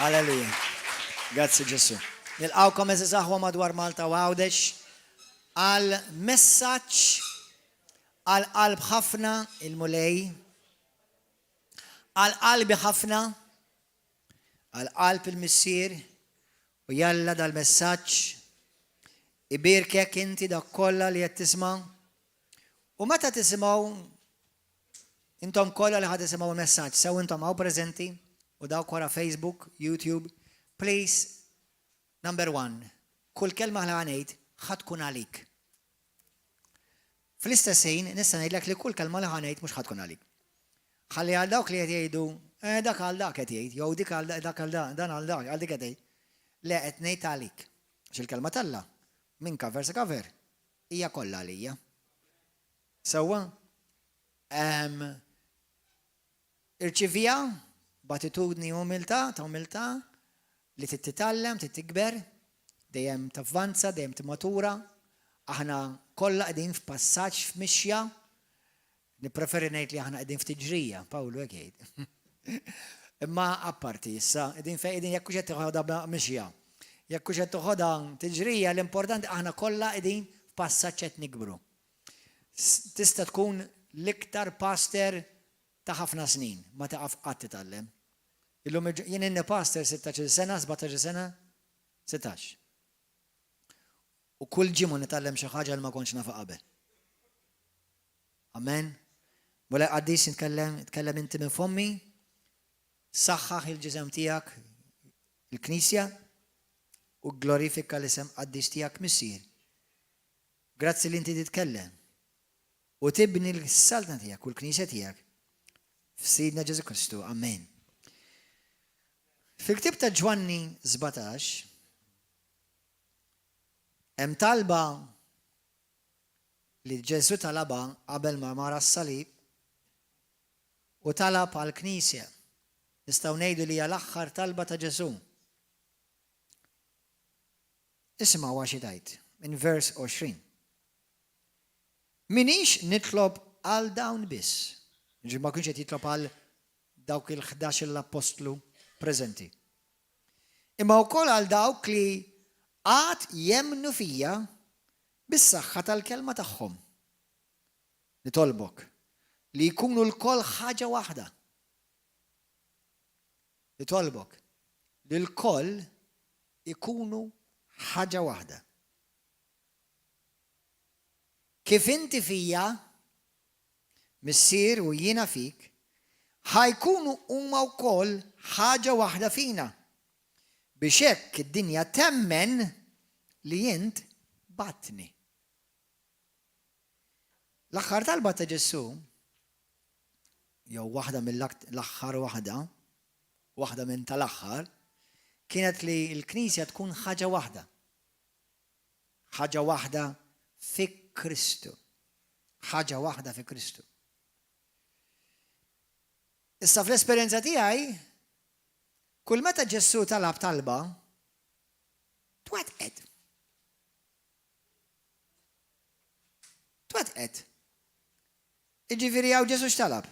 Alleluja. Grazzi Ġesù. Nilqgħukom għeżież aħwa madwar Malta u Għawdex għal messaġġ għal qalb ħafna il-Mulej, għal qalbi ħafna, għal qalb il-Missier u jalla dal-messaġġ ibierkek inti dak kollha li qed tisma' u meta tisimgħu Intom kollha li ħa tisimgħu l-messaġġ, sew intom hawn preżenti u dawk wara Facebook, YouTube, please, number one, kull kelma li ħa ngħid ħa tkun għalik. Fl-istess ħin nista' ngħidlek li kull kelma li ħa ngħid mhux ħa tkun għalik. Ħalli għal dawk li qed jgħidu, eh dak għal dak qed jgħid, jew dik għal dak għal dan, dan għal dak, għal dik qed jgħid. Le qed ngħid għalik. Għax il-kelma t'Alla minn cover sa cover hija kollha għalija. Sewwa? Irċiviha b'attitudni umiltà, ta' umiltà, li trid titgħallem, trid tikber, dejjem tavvanza, dejjem timmatura. Aħna kollha qegħdin f'passaġġ f'mixja. Nippreferi ngħid li aħna qegħdin f'tiġrija, Pawlu hekk jgħid. Imma apparti issa, qegħdin fejn qegħdin jekk hux qed teħodha mixja. Jekk hux qed toħodha tiġrija, l-importanti aħna kollha qegħdin f'passaġġ qed nikbru. Tista' tkun l-iktar pastor ta' ħafna snin, ma tieqaf qatt titgħallem. Illum jien inni pastor sittax-il sena, sbatax-il sena, sittax. U kull ġimgħa nitgħallem xi ħaġa li ma kontx nafha qabel. Amen. Mulej qaddis nitkellem, tkellem inti minn fommi, saħħaħ il-ġisem tiegħek, il-Knisja, u glorifika l-isem qaddis tiegħek Missier. Grazzi li inti titkellem u tibni l-saltna tiegħek u l-Knisja tiegħek f'Sidna Ġesù Kristu. Amen. Fil-ktieb ta' Ġwanni 17 hemm talba li Ġesù talabha qabel ma mar għas-salib u talab għall-Knisja. Nistgħu ngħidu li hija l-aħħar talba ta' Ġesù. Isimgħuha xi tgħid minn vers 20. M'iniex nitlob għal dawn biss. Jiġifieri ma kienx qed jitlob għal dawk il-ħdax-il appostlu preżenti. Imma wkoll għal dawk li għad jemmnu fija bis-saħħa tal-kelma tagħhom. Nitolbok li jkunu lkoll ħaġa waħda. Nitolbok li lkoll ikunu ħaġa waħda. Kif inti fija, Missier, u jiena fik, ħa jkunu huma wkoll ħaġa waħda fina, biex hekk id-dinja temmen li int bgħattni. L-aħħar talba ta' Ġesù, jew waħda mill-aħħar waħda, waħda minn tal-aħħar, kienet li l-Knisja tkun ħaġa waħda. Ħaġa waħda fi Kristu. Ħaġa waħda fi Kristu. Issa fl-esperjenza tiegħi, kull meta Ġesù talab talba, twettqet. Twettqet. Jiġifieri hawn Ġesù x'talab?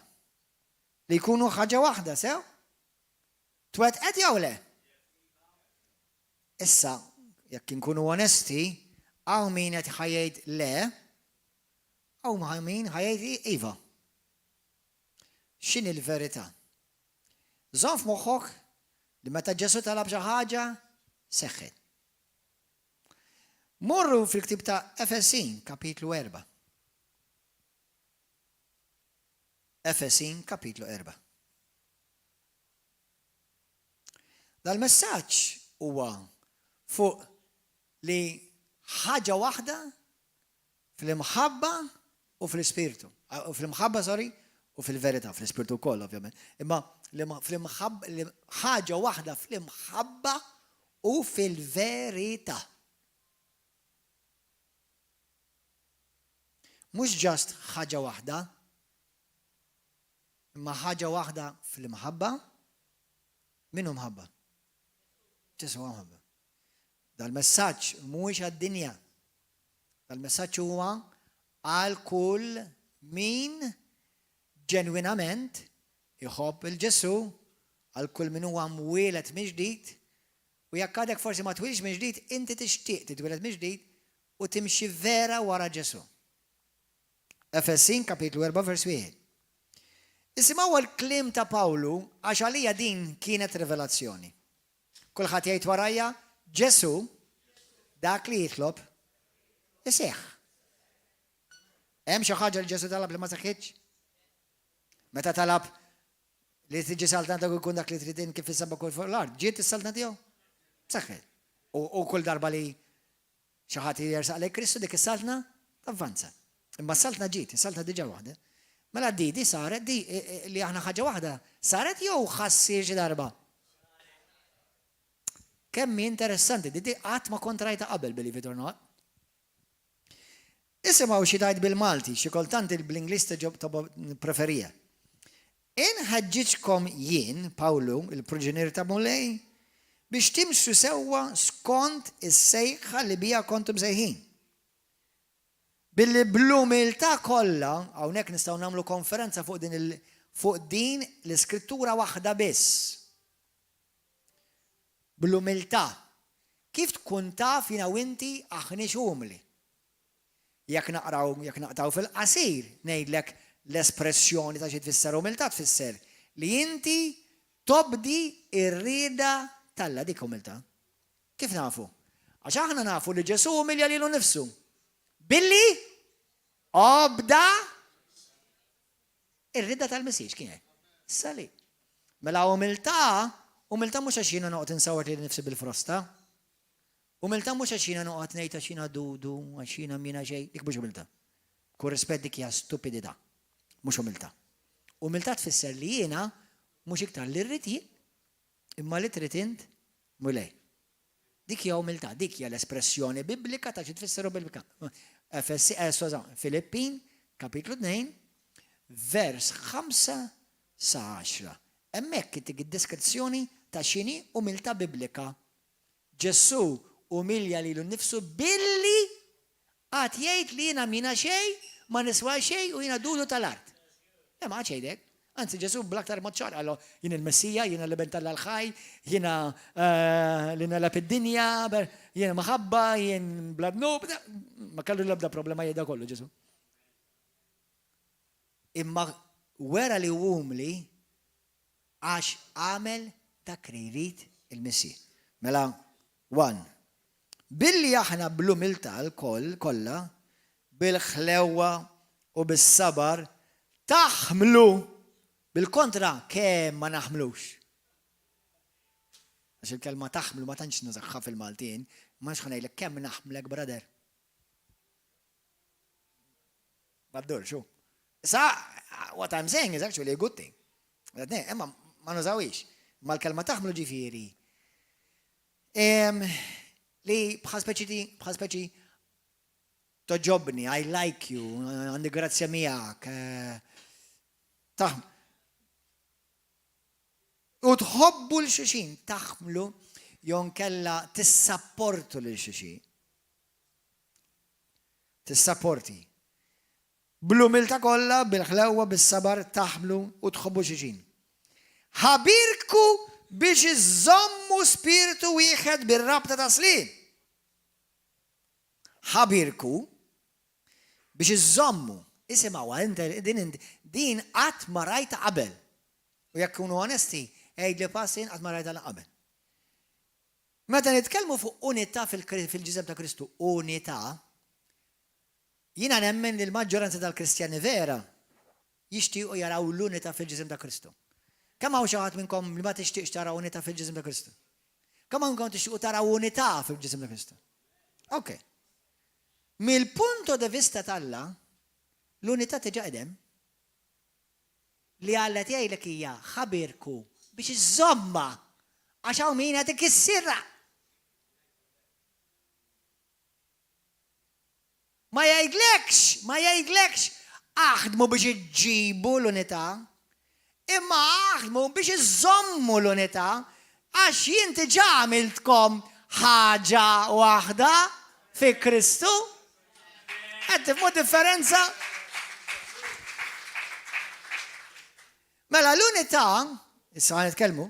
Li jkunu ħaġa waħda, sew? Twettqet jew le? Issa, jekk inkunu onesti, hawn min qed ħa jgħid le, hawn min ħa jgħid iva. X'inhi l-verità? Żomm f'moħħok li meta Ġesù talab xi ħaġa, seħħet. Morru fil-ktieb ta' Efesin, kapitlu 4. Efesin kapitlu 4. Dal-messaġġ huwa fuq li ħaġa waħda fl-imħabba u fl-ispirtu. Fl-imħabba, sorry, u fil-verità, fl-ispirtu wkoll ovvjament. Imma fl-imħabba ħaġa waħda fl-imħabba u fil-verità. Mhux just ħaġa waħda, imma ħaġa waħda fl-imħabba. Min hu mħabba? Ġesù huwa mħabba. Dal-messaġġ mhuwiex għad-dinja. Dal-messaġġ huwa għal kull min ġenwinament iħobb il Ġesù. għal kull min huwa mwieled mill-ġdid, u jekk għadek forsi ma twilidx mill-ġdid, inti tixtieq titwieled mill-ġdid u timxi vera wara Ġesù. Efesin kapitlu 4 vers 1. Isimgħu l-kliem ta' Pawlu għax għalija din kienet rivelazzjoni. Kulħadd jgħid warajja, Ġesù dak li jitlob iseħħ. Hemm xi ħaġa li Ġesù talab li ma seħħitx? Meta talab li tiġi saltna u jkun dak li trid int kif fis-sema ukoll fuq l-art, ġiet is-saltna tiegħu? Seħħet. U kull darba li xi ħadd jersaq lejn Kristu dik is-saltna tavvanza. Imma s-saltna ġiet, is-saltna diġà waħda. Mela di, di saret, di li aħna ħaġa waħda, saret jew ħa ssir xi darba? Kemm hi interessanti, di di qatt ma kont rajta qabel, believe it or not. Isimgħu xi tgħid bil-Malti, xi kultant bl-Ingliż nippreferija. Inħeġġiġkom jien, Pawlu, il-pruġunier ta' Mulej, biex timxu sewwa skont is-sejħa li biha kontu msejħin. Billi bl-umiltà kollha, hawnhekk nistgħu nagħmlu konferenza fuq din fuq din l-iskrittura waħda biss. Bl-umiltà. Kif tkun taf jiena u inti aħniex umli? Jekk naqraw, jekk naqtgħu fil-qasir, ngħidlek l-espressjoni ta' xi tfisser umiltà tfisser li inti tobdi r-rieda t'Alla, dik umiltà. Kif nafu? Għax aħna nafu li Ġesù umilja lilu nnifsu billi obda Ir-rieda tal-Missier x'kienet? Is-salib. Mela umiltà, umiltà mhux għax jiena noqgħod insawwar lili nnifsi bil-frosta. Umiltà mhux għax jiena noqgħod ngħid għax jiena dudu, għax jiena m'jiena xejn, dik mhux umiltà. B'kull rispett dik hija stupidità, mhux umiltà. Umiltà tfisser li jiena mhux iktar li rrid jien, imma li trid int, Mulej. Dik hija umiltà, dik hija l-espressjoni biblika ta' xi tfisser umiltà. Efesi, eh, skuża, Filippin, kapitlu 2, vers 5 sa 10. Hemmhekk itik id-deskrizzjoni ta' x'inhi umiltà biblika. Ġesù umilja lilu nnifsu billi qagħad jgħid li jiena m'jiena xejn, ma niswa xejn u jiena dudu tal-art. Le, ma qagħadx jgħid hekk. Anzi, Ġesù bl-aktar mod ċar qallu, jien il-Messija, jiena l-Iben t'Alla l-ħaj, jiena eh, li neleb id-dinja, jiena maħabba, jien bla dnub. Ma kellu l-ebda problema jgħidha kollu Ġesù. Imma wera li hu umli Għax għamel dak li jrid il-Missier. Mela, one. Billi aħna bl-umiltà lkoll kollha, bil-ħlewwa u bis-sabar, taħmlu, bil-kontra kemm ma naħmlux. Għax il-kelma taħmlu ma tantx nużaha fil-Maltin, ma nafx ħa ngħidlek kemm naħmlek brother. Ma ddurx hu. Issa, what I'm saying is actually a good thing. Imma ma nużawix. Ma l-kelma taħmlu ġifieri. Li bħal speċi bħal speċi toġobni, I like you, għandi grazzja miegħek. Eh, taħm. U tħobbu l-xuxin, taħmlu jonkella tissapportu lil xuxin. Tissaporti. Bl-umiltà kollha, bil-ħlewwa, bis-sabar, taħmlu u tħobbu xulxin. Ħabirku biex iżżommu spirtu wieħed bir-rabta ta' sliem. Ħabirku biex iżżommu. Isimgħuha, din din qatt ma rajtha qabel. U jekk kunu onesti, għidli pass jien qatt ma rajtha qabel. Meta nitkellmu fuq unità fil-ġisem ta' Kristu, unità, jiena nemmen li l-maġġoranza tal-Kristjani vera jixtiequ jaraw l-unità fil-ġisem ta' Kristu. Kemm hawn xi ħadd minnkom li ma tixtieqx tara unità fil-ġisem ta' Kristu? Kemm hawn minnkom tixtiequ taraw unità fil-ġisem ta' Kristu? Ok. Mill-punto de vista t'Alla, l-unità diġà qed hemm. Li Alla qed jgħidlek hija ħabirku biex iżżommha għax hawn min qed ikissirha. Ma jgħidlekx, ma jgħidlekx aħdmu biex iġġibu l-unità, imma aħdmu biex iżżommu l-unità għax jien diġà għamiltkom ħaġa waħda fi Kristu. Qed tifhmu differenza? Mela l-unità, issa ħa nitkellmu,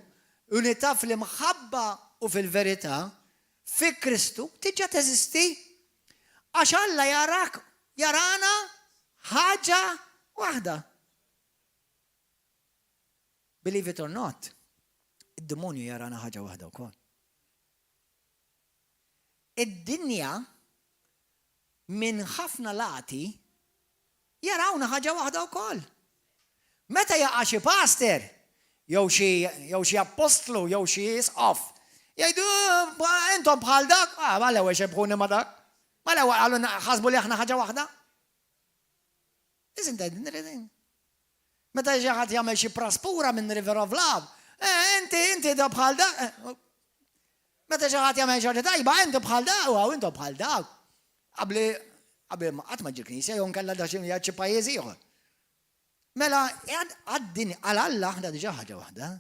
Unità fl-imħabba u fil-verità fi Kristu diġà teżisti. Għax Alla jarak, jarana ħaġa waħda. Believe it or not, id-demonju jarana ħaġa waħda wkoll. Id-dinja minn ħafna lati jarawna ħaġa waħda wkoll. Meta jaqa' xi pastor, jew xi jew xi appostlu, jew xi isqof, jgħidu eh, intom bħal dak, ah, ma l-ewwel xebħuni ma dak. Ma l-ewwel qalu ħasbu li aħna ħaġa waħda. Isn't that interesting? Meta xi ħadd jagħmel xi praspura minn River of Love, eh, inti inti da bħal dak. Eh, meta xi ħadd jagħmel xi ħaġa tajba, inti bħal dak, u intom bħal dak. Qabli qabli ma qatt ma ġie knisja jew nkella da xi xi pajjiż ieħor. Mela għaddin għal Alla aħna diġà ħaġa waħda.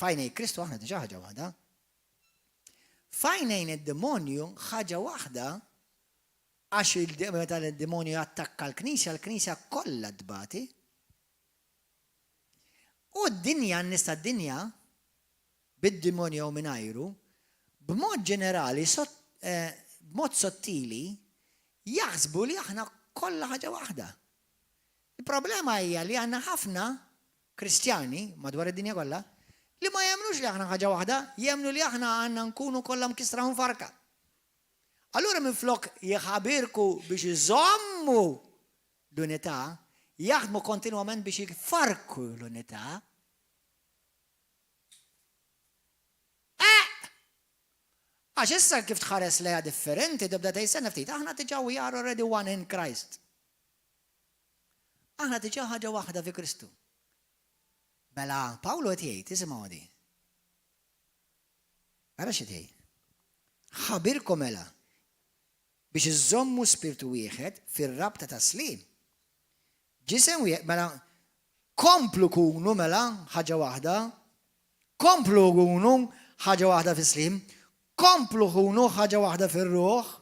Fajnej Kristu aħna diġà ħaġa waħda. Fajnejn id-demonju ħaġa waħda Għax meta d-demonju jattakka l-knisja, l-knisja kollha tbati. U d-dinja, n-nies tad-dinja, bid-demonju jew mingħajru, b'mod ġenerali, b'mod sottili, jaħsbu li aħna kollha ħaġa waħda. Il-problema hija li għandna ħafna Kristjani madwar id-dinja kollha li ma jemmnux li aħna ħaġa waħda, jemmnu li aħna għandna nkunu kollha mkissra u mfarrka. Allura minflok jħabirku biex iżommu l-unità, jaħdmu kontinwament biex jfarrku l-unità. Eh! Għax issa kif tħares lejha differenti tibda tgħid stenna ftit, aħna diġà we are already one in Christ. Aħna diġà ħaġa waħda fi Kristu. Mela Pawlu qed jgħid, isimgħu di. Ara xi tgħid. Ħabirkom mela biex iżżommu spirtu wieħed fir-rabta tas-sliem. Ġisem wieħed, mela komplu kunu mela ħaġa waħda, komplu kunu ħaġa waħda fis-sliem, komplu kunu ħaġa waħda fir-ruħ,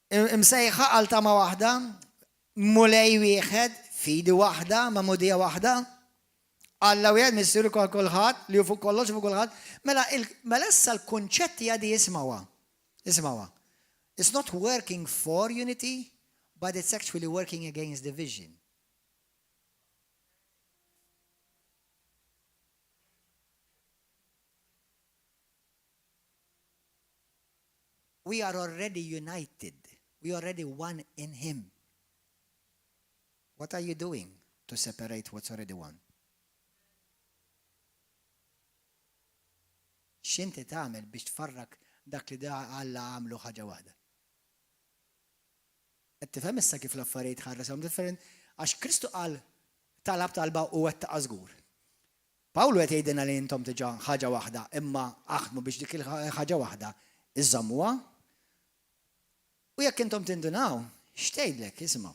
Imsejħa għal tama waħda, Mulej wieħed, fidi waħda, magħmudija waħda, Alla wieħed, Missier ukoll kulħadd, li hu fuq kollox u fuq kulħadd. Mela, mela issa l-kunċett hija di isimgħuha. Isimgħuha. It's not working for unity, but it's actually working against division. We are already united. We are already one in him. What are you doing to separate what's already one? X'inti tagħmel biex tfarrak dak li da Alla għamlu ħaġa waħda? Qed tifhem issa kif l-affarijiet ħarreshom different għax Kristu qal talab talba u wettaqha żgur. Pawlu qed jgħidilna li intom diġà ħaġa waħda imma aħdmu biex dik il-ħaġa waħda iżżommuha. U jekk intom tindunaw, x'tgħidlek, isimgħu.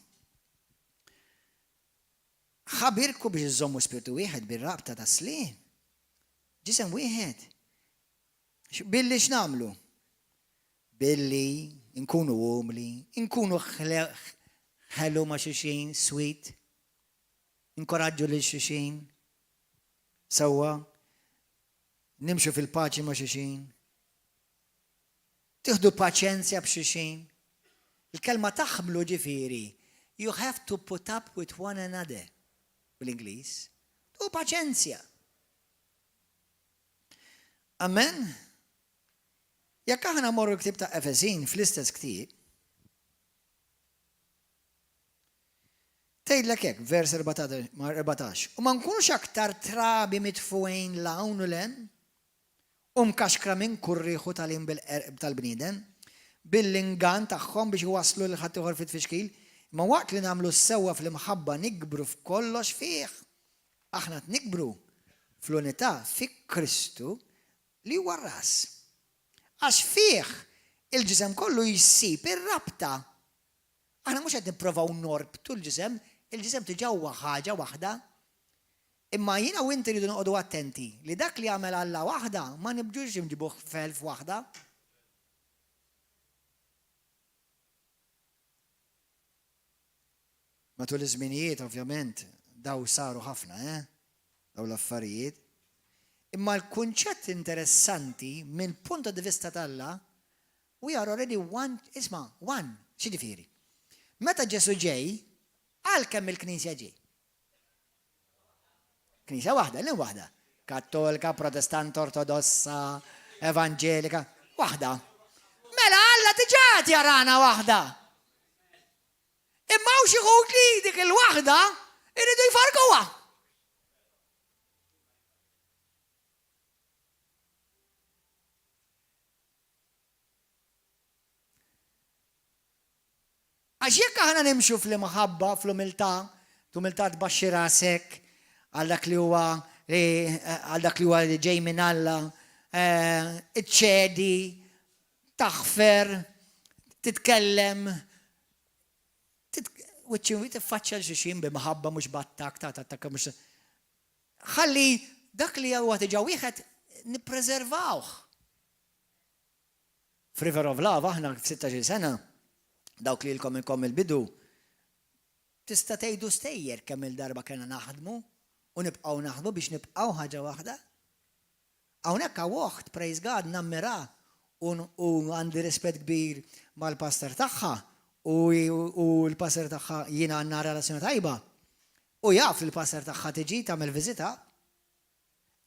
Ħabirku biex iżżommu spirtu wieħed bir-rabta tas-sliem. Ġisem wieħed. Billi x'nagħmlu? Billi nkunu umli, nkunu ħelu ma' xulxin, sweet, Inkoraġġu lil xulxin sewwa. Nimxu fil-paċi ma' xulxin. Tieħdu paċenzja b'xulxin. Il-kelma taħmlu ġifieri you have to put up with one another bl-Ingliż. Tu paċenzja. Amen. Jekk aħna morru l-ktieb ta' Efesin fl-istess ktieb, Tgħidlek hekk, vers 14, U ma nkunux aktar trabi mitfugħin 'l hawn u 'l hemm, u mkaxkra minn kull riħ u tagħlim bil-qerq tal-bniedem, bil-ingann tagħhom biex iwasslu lil ħaddieħor fit-tfixkil, imma waqt li nagħmlu s-sewwa fl-imħabba nikbru f'kollox fih. Aħna qed nikbru fl-unità fi Kristu li huwa r-ras. Għax fih il-ġisem kollu jsib ir-rabta Aħna mhux qed nipprovaw norbtu l-ġisem, il-ġisem diġà huwa ħaġa waħda. Imma jiena u inti rridu noqogħdu attenti li dak li għamel Alla waħda ma nibdux nġibuh f'elf waħda. Matul iż-żminijiet, ovvjament, daw saru ħafna, eh? Daw l-affarijiet. Imma l-kunċett interessanti mill-punt di vista t'Alla, we are already one, isma', one, x'jiġifieri? Meta Ġesù ġej, għal kemm il-Knisja ġie? Knisja waħda, liem waħda? Kattolika, Protestanta, Ortodossa, Evanġelika, waħda. Mela Alla diġà qed jarana waħda. Imma hawn xi wħud li dik il-waħda jridu jfarkuha. Għax jekk aħna nimxu fl-imħabba, fl-umiltà, l-umiltà tbaxxi rasek għal dak li huwa għal dak li huwa li ġej minn Alla, eh, iċċedi, taħfer, titkellem, wiċċi tiffaċċja l xulxin bi mħabba mhux b'attakk ta' attakk mhux. Ħalli dak li huwa diġà wieħed nippreservawh. F'River of Love aħna f'16-il sena, dawk li ilkom ilkom mill-bidu, tista' tgħidu stejjer kemm-il darba kellna naħdmu u nibqgħu naħdmu biex nibqgħu ħaġa waħda. Hawnhekk hawn oħt, praise God, nammirha u u għandi rispett kbir mal-pastor tagħha u u l-pastor tagħha jiena għandna relazzjoni tajba. U jaf li l-pastor tagħha tiġi tagħmel viżita.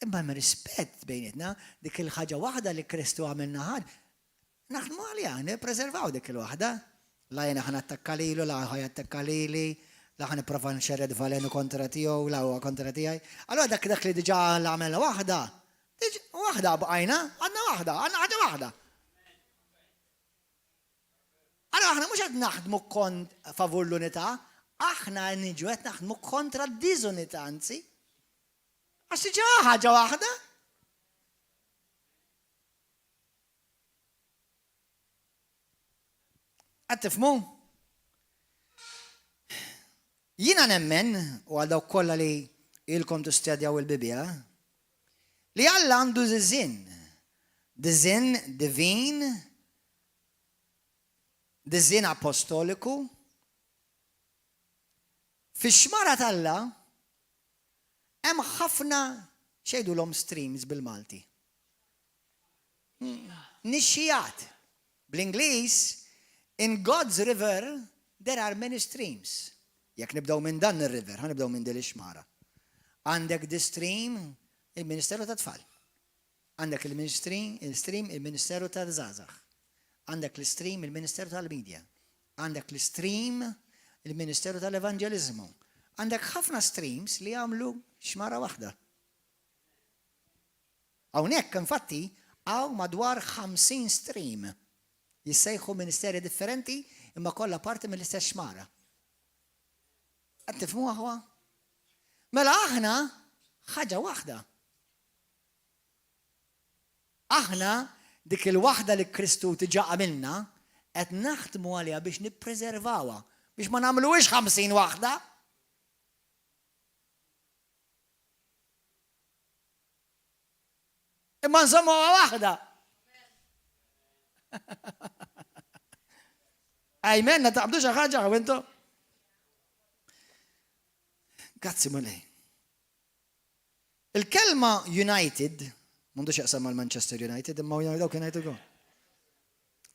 Imma hemm rispett bejnietna, dik il-ħaġa waħda li Kristu għamilna ħadd, naħdmu għaliha, nippreservaw dik il-waħda. La jiena ħa nattakka lilu, la hu ħa jattakka lili, la ħa nipprova nxerred valenu kontra tiegħu, la huwa kontra tiegħi. Allura dak dak li diġà għamilna waħda, waħda bqajna, għandna waħda, għandna ħaġa waħda. Allura aħna mhux qed naħdmu kont favur l-unità, aħna niġu qed naħdmu kontra d-diżunità, anzi. Għax diġà ħaġa waħda. Qed tifhmu? Jiena nemmen, u għal dawk kollha li ilkom tistudjaw il-Bibbja, li Alla għandu diżinn, diżinn divin, diżinn apostoliku. Fix-xmara t'Alla hemm ħafna x'jgħidulhom streams bil-Malti. Nixxijat. Bl-Ingliż, in God's river there are many streams. Jekk nibdew minn dan ir-river, ħa nibdew minn din ix-xmara. Għandek the stream, il-Ministeru tat-Tfal. Għandek il-stream, il-Ministeru tal-Żgħażagħ. Għandek l-stream, il-Ministeru tal-Media. Għandek l-stream, il-Ministeru tal-Evanġeliżmu. Għandek ħafna streams li jagħmlu xmara waħda. Hawnhekk, infatti, hawn madwar 50 stream. Jissejħu ministeri differenti imma kollha parti mill-istess xmara. Qed tifhmu aħwa? Mela aħna ħaġa waħda. Aħna dik il-waħda li Kristu diġà għamilna qed naħdmu għaliha biex nippreservawha, biex ma nagħmluhiex 50 waħda. Imma nżommuha waħda. Amen, na taqbdu xi ħaġa intom. Grazzi Mulej. Il-kelma United, m'għandux jaqsam mal-Manchester United, imma dawk United ukoll.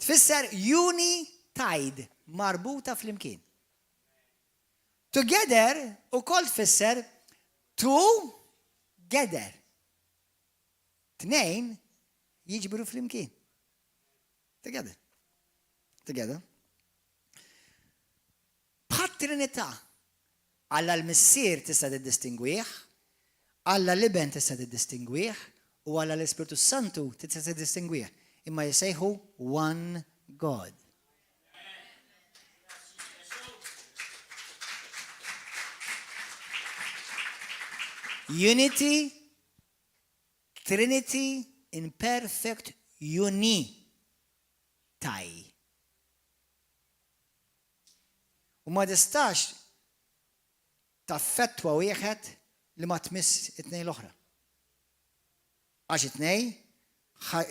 Tfisser uni-tied, marbuta flimkien. Together ukoll tfisser to gather. Tnejn jiġbru flimkien. Together. Together. Bħat Trinità, Alla l-Missier tista' tiddistingwih, Alla l-Iben tista' tiddistingwih, u Alla l-Ispirtu Santu tista' tiddistingwih. Imma jisejħu one God. Unity, Trinity in perfect unity. U ma tistax taffettwa wieħed li ma tmiss it-tnejn l-oħra. Għax it-tnej,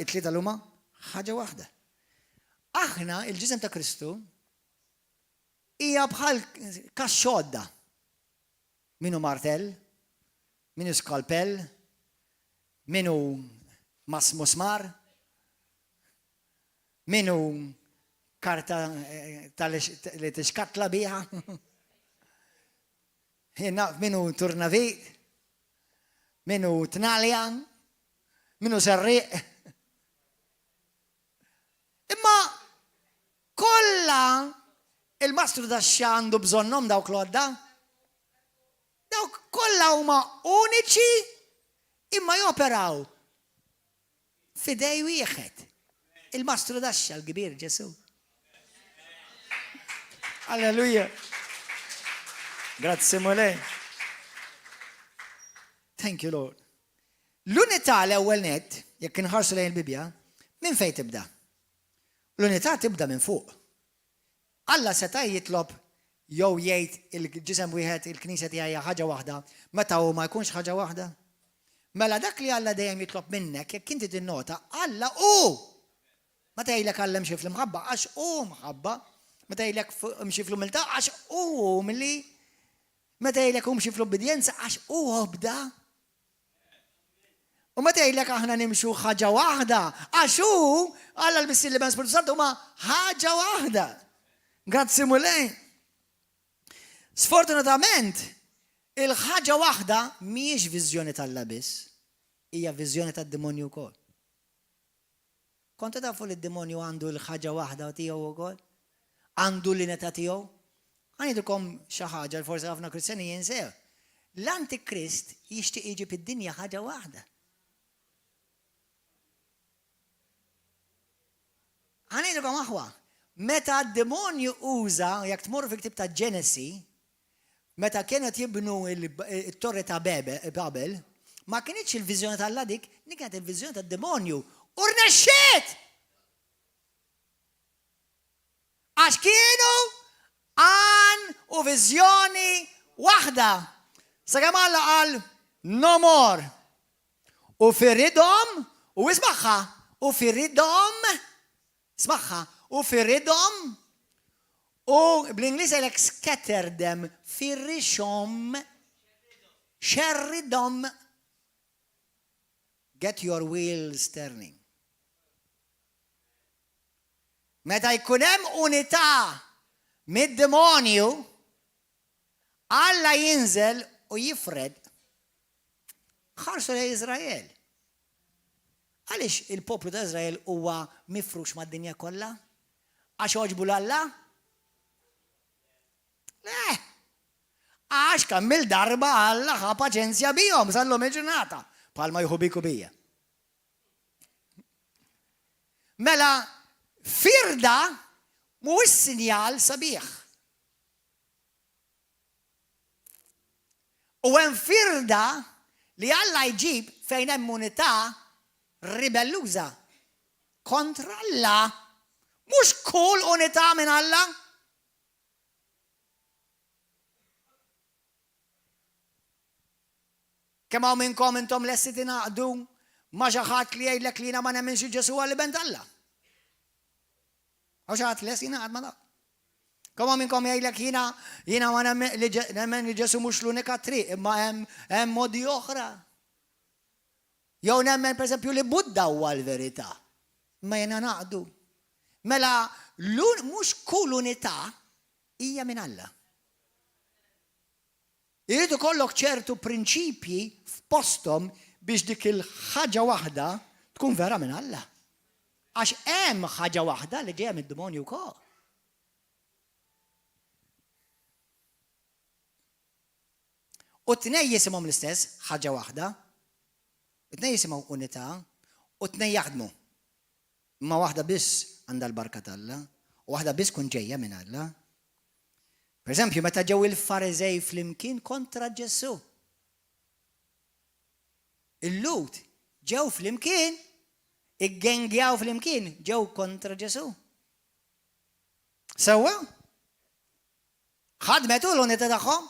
it-tlieta l-huma ħaġa waħda. Aħna, il-ġisem ta' Kristu, hija bħal kaxxodda. Min hu martell, min hu skalpell, Min hu mas musmar, min hu karta li tixkatla biha, jien naf min hu turnavit, min hu tnalja, min hu serrieq. Imma kollha il-mastru tax-xa għandu bżonnhom dawk l-għodda. Dawk kollha huma uniċi imma joperaw f'idej wieħed. Il-mastru tax-xa l-kbir Ġesù. Alleluja. Grazzi Mulej. Thank you Lord. L-unità l-ewwel nett, jekk inħarsu lejn il-Bibbja, minn fejn tibda? L-unità tibda minn fuq. Alla seta' jitlob jew jgħid il-ġisem wieħed, il-Knisja tiegħi hija ħaġa waħda, meta hu ma jkunx ħaġa waħda? Mela dak li Alla dejjem jitlob minnek, jekk inti tinnota, Alla hu! Meta jgħidlek Alla imxi fl-imħabba, għax hu mħabba. Meta jgħidlek imxi fl-umiltà, għax hu umli. Meta jgħidlek imxi fl-ubbidjenza, għax hu obda. U meta jgħidlek aħna nimxu ħaġa waħda, għax hu, Alla l-Missier l-Iben Spiritu Santu huma ħaġa waħda. Grazzi Mulej. Sfortunatament, il-ħaġa waħda mhijiex viżjoni t'Alla biss, hija viżjoni tad-demonju wkoll. Kontu tafu li d-demonju għandu l-ħaġa waħda tiegħu wkoll? Għandu l-ineta tiegħu? Ħa ngħidilkom xi ħaġa li forsi ħafna Kristjani jinsew. L-Antikrist jixtieq iġib id-dinja ħaġa waħda. Ħa ngħidilkom aħwa, meta d-demonju uża, jekk tmorru fil-ktieb ta' Ġenesi, Meta kienu qed jibnu t-torri ta' Babel, ma kinitx il-viżjoni t'Alla dik, din kienet il-viżjoni tad-demonju. U rnexxiet! Għax kienu għan u viżjoni waħda. Sakemm Alla qal no more. U firidhom, u ismagħha, u firidhom Smagħha, u firidhom, u bl-Ingliż jgħidlek scatter them, firrixhom, xerridhom. Get your wheels turning. Meta jkun hemm unità mid-demonju, Alla jinżel u jifred. Ħarsu lejn Iżrael. Għaliex il-poplu ta' Iżrael huwa mifrux mad-dinja kollha? Għax għoġbu 'l Alla? Le! Għax kemm-il darba Alla ħa paċenzja bihom sal-lum il-ġurnata, bħalma jieħu bik u bija. Mela, firda mhuwiex sinjal sabiħ. U hemm firda li Alla jġib fejn hemm unità ribelluża kontra Alla. Mhux kull unità minn Alla. Kemm hawn minnkom intom lesti tingħaqdu ma' xi ħadd li jgħidlek li jiena ma nemminx li Ġesù huwa l-Iben t'Alla? Hawn xi ħadd lest jingħaqad ma' dak? Kemm hawn minnkom jgħidlek jiena jiena ma nemmen li Ġesù mhux l-unika triq imma hemm hemm modi oħra. Jew nemmen pereżempju li Buddha huwa l-verità. Imma jiena naqdu. Mela mhux kull unità hija minn Alla. Irid ikollok ċertu prinċipji f'posthom biex dik il-ħaġa waħda tkun vera minn Alla. Għax hemm ħaġa waħda li ġejja mid-demonju wkoll. U t-tnej jisimhom l-istess, ħaġa waħda. It-tnej jisimhom unità u t-tnej jaħdmu. Imma waħda biss għandha l-barka t'Alla, u waħda biss tkun ġejja minn Alla. Per eżempju, meta ġew il-Fariżej flimkien kontra Ġesù. Il-Lhud ġew flimkien, iggengjaw flimkien, ġew kontra Ġesù. Sewwa? Ħadmet u l-unità tagħhom?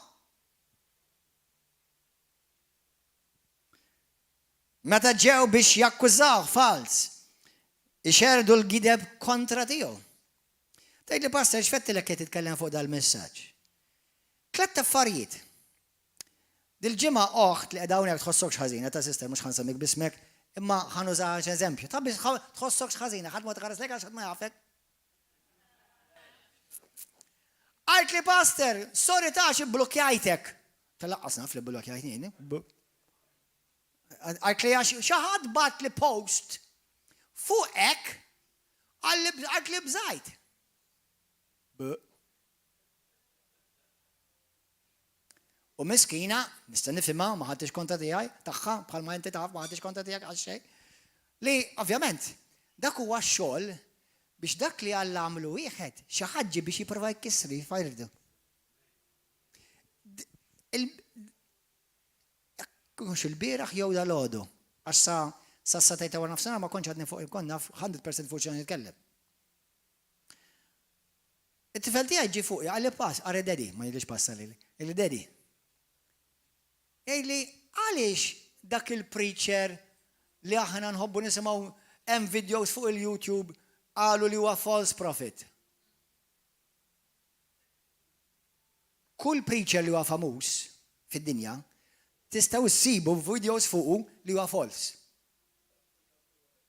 Meta ġew biex jakkużawh falz, ixerrdu l-gideb kontra tiegħu. Tgħidli pastor x'fettilek qed titkellem fuq dal-messaġġ? Tlett affarijiet. Dil-ġimgħa oħt li qiegħda hawnhekk tħossokx ħażina ta' sister mhux ħa nsemmik b'ismek. Imma ħa nuża eżempju. Ta' biex tħossokx ħażina, ħadd ma tħares lejk għax ħadd ma jafek. Għalt li pastor, sorry ta' xi blokjajtek. Tal-laqqas naf li blokjajtni. Għalt li għax xi ħadd bat li post fuqek għalt li bżajt. U miskina, nista' nifhimha, ma ħadtix kontra tiegħi, tagħha, bħalma inti taf ma ħadtix kontra tiegħek għal xejn. Li ovvjament dak huwa x-xogħol biex dak li Alla għamlu wieħed, xi ħadd ġie biex jipprova jkissru, jfajrdu. Mhux il-bieraħ jew dal-għodu, għax sa sa satejta wara nofsinhar ma kontx għadni fuq kont naf 100% fuq xi nitkellem. It-tifel tiegħi ġie fuqi qalli pass, qalli daddy, ma jgħidlix passa lili, jgħidli daddy. Jgħidli għaliex dak il-preacher li aħna nħobbu nisimgħu hemm videos fuq il-YouTube qalu li huwa false prophet. Kull preacher li huwa famuż fid-dinja tistgħu ssibu videos fuqu li huwa false.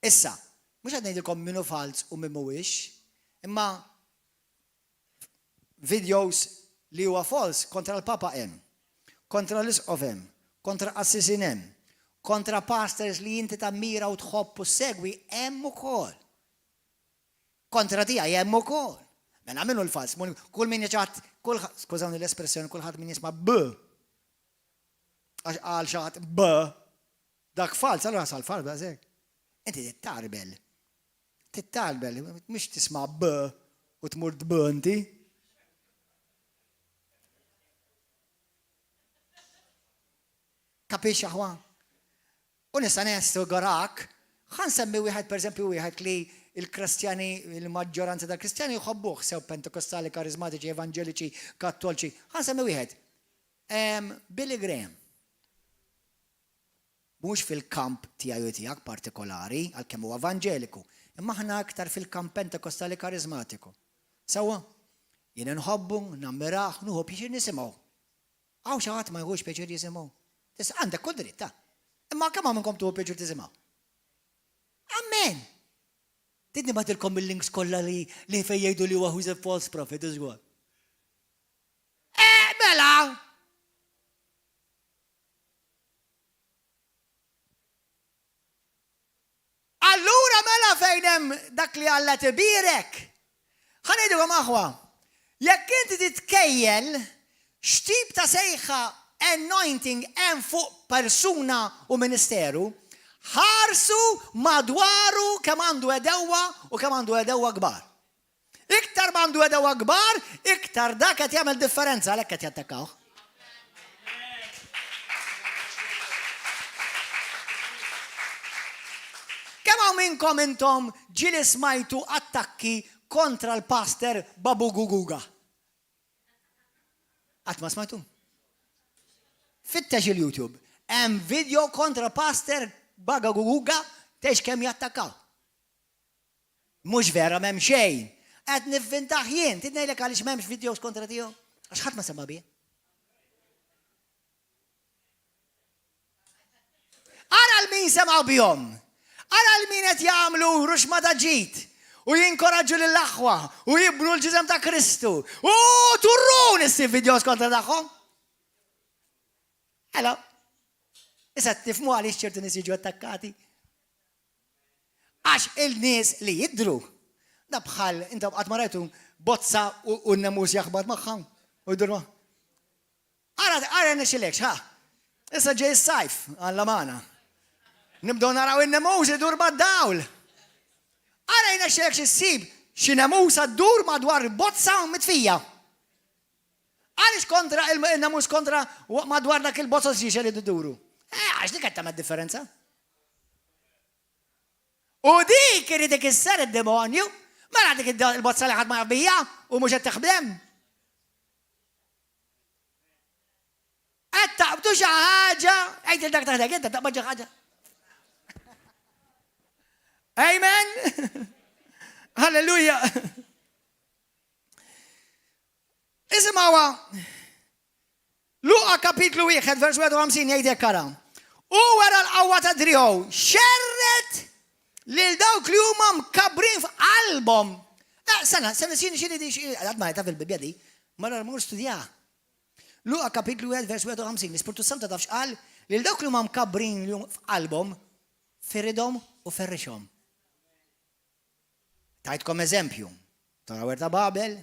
Issa, mhux qed ngħidilkom min hu falz u min mhuwiex, imma videos li huwa false kontra l-Papa hemm, kontra l-Isqof hemm, kontra qassisin hemm, kontra pastors li inti tammira u tħobb u ssegwi hemm ukoll. Kontra tiegħi hemm ukoll. Mela min hu l-falz? Kull min jċaħad, kull, skużawni l-espressjoni, kulħadd min jisma' b għax qal xi ħadd b Dak falz, allura sal falz daqshekk. Inti tittarbel. Tittarbel, mhux tisma' b u tmur tb inti. Kapix aħwa? U nista' nessigurak, ħa nsemmi wieħed pereżempju wieħed li l-Kristjani, il-maġġoranza tal-Kristjani jħobbuh, sew Pentekostali, Kariżmatiċi, Evanġeliċi, Kattolċi. Ħa nsemmi wieħed. Billy Graham. Mhux fil-kamp tiegħi u tiegħek partikolari, għalkemm huwa Evanġeliku, imma aħna aktar fil-kamp Pentekostali Kariżmatiku. Sewwa? Jien inħobbu, nammirah, nieħu pjaċir nisimgħu. Hawn xi ħadd ma jieħux pjaċir jisimgħu? Tista' għandek kull dritt, ta. Imma kemm hawn minnkom tieħu pjaċir tisimgħu? Amen! Trid nibgħatilkom il-links kollha li li fejn jgħidu li huwa who's a false prophet iżgur. Eh, mela! Allura mela fejn hemm dak li Alla tibierek? Ħa ngħidilkom aħwa, jekk inti titkejjel x'tip ta' sejħa anointing hemm fuq persuna u ministeru, ħarsu madwaru kemm għandu għedewwa u kemm għandu għedewwa kbar. Iktar ma għandu għedewwa kbar, iktar dak qed jagħmel differenza għalhekk qed jattakkawh. Kemm hawn minnkom intom ġieli smajtu attakki kontra l-pastor Babu Guguga? Qatt ma smajtu? Fittex il-YouTube. Hemm video kontra pastor Baga Guguga tgħix kemm jattakkaw. Mhux vera m'hemm xejn. Qed nivvintah jien. Trid ngħidlek għaliex m'hemmx videos kontra tiegħu? Għax ħadd ma sema' bih. Ara l-min semgħu bihom. Ara l-min qed jagħmlu ruxma ta' ġid u jinkoraġġu lill-aħwa u jibnu l-ġisem ta' Kristu. U turrun issib videos kontra tagħhom. Hello. Issa tifmu għaliex ċertu nies jiġu attakkati. Għax il-nies li jidhru, da bħal, intom qatt ma rajtu bozza u n-nemus jaħbat magħha u jdur ma. Ara, ara nexilekx, ha. Issa ġej is-sajf, Alla magħna. Nibdew naraw in-nemus idur mad-dawl. Ara jnexxilekx issib xi nemusa ddur madwar bozza mitfija. Għaliex kontra il-nemus kontra madwar dak il-bozza xiex li dduru? Eh, għax dik qed tagħmel differenza. U dik irid ikisser id-demonju, mela dik il-bozza li ħadd ma jaf bija u mhux qed taħdem. Qed taqbdu xi ħaġa, għid il dak taħdek, inta taqbad xi ħaġa. Amen. Halleluja. Isimgħuha. Luqa kapitlu 1 vers 51 jgħid hekk ara. Hu wera l-qawwa ta' driegħu, xerred lil dawk li huma mkabbrin f'qalbhom. Eh, sena, sena, xini, xini, di, xini, għad ma fil-Bibbja di, mara mur studja. Luqa kapitlu 1 vers 51, l-Ispirtu Santu taf x'qal lil dawk li huma mkabbrin li f'qalbhom, firidhom u ferrixhom. Tajtkom eżempju, Tower ta' Babel,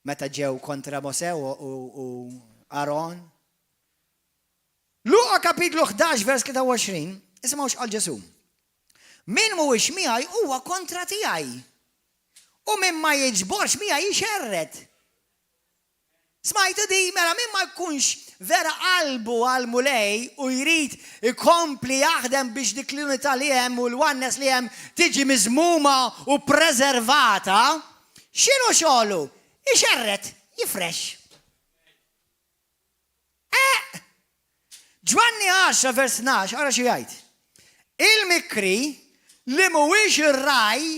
meta ġew kontra Mosè u Aron. Luqa kapitlu 11 vers 23, isimgħu x'qal Ġesù. Min mhuwiex miegħi huwa kontra tiegħi. U min ma jiġborx miegħi jxerred. Smajtu di, mela min ma jkunx vera qalbu għall-Mulej u jrid ikompli jaħdem biex dik l-unità li hemm u l-oneness li hemm tiġi miżmuma u preservata, x'inhu xogħlu? Ixerred, jifrex. Eh! Ġwanni 10 vers 12, ara xi jgħid. Il-mikri li mhuwiex ir-ragħaj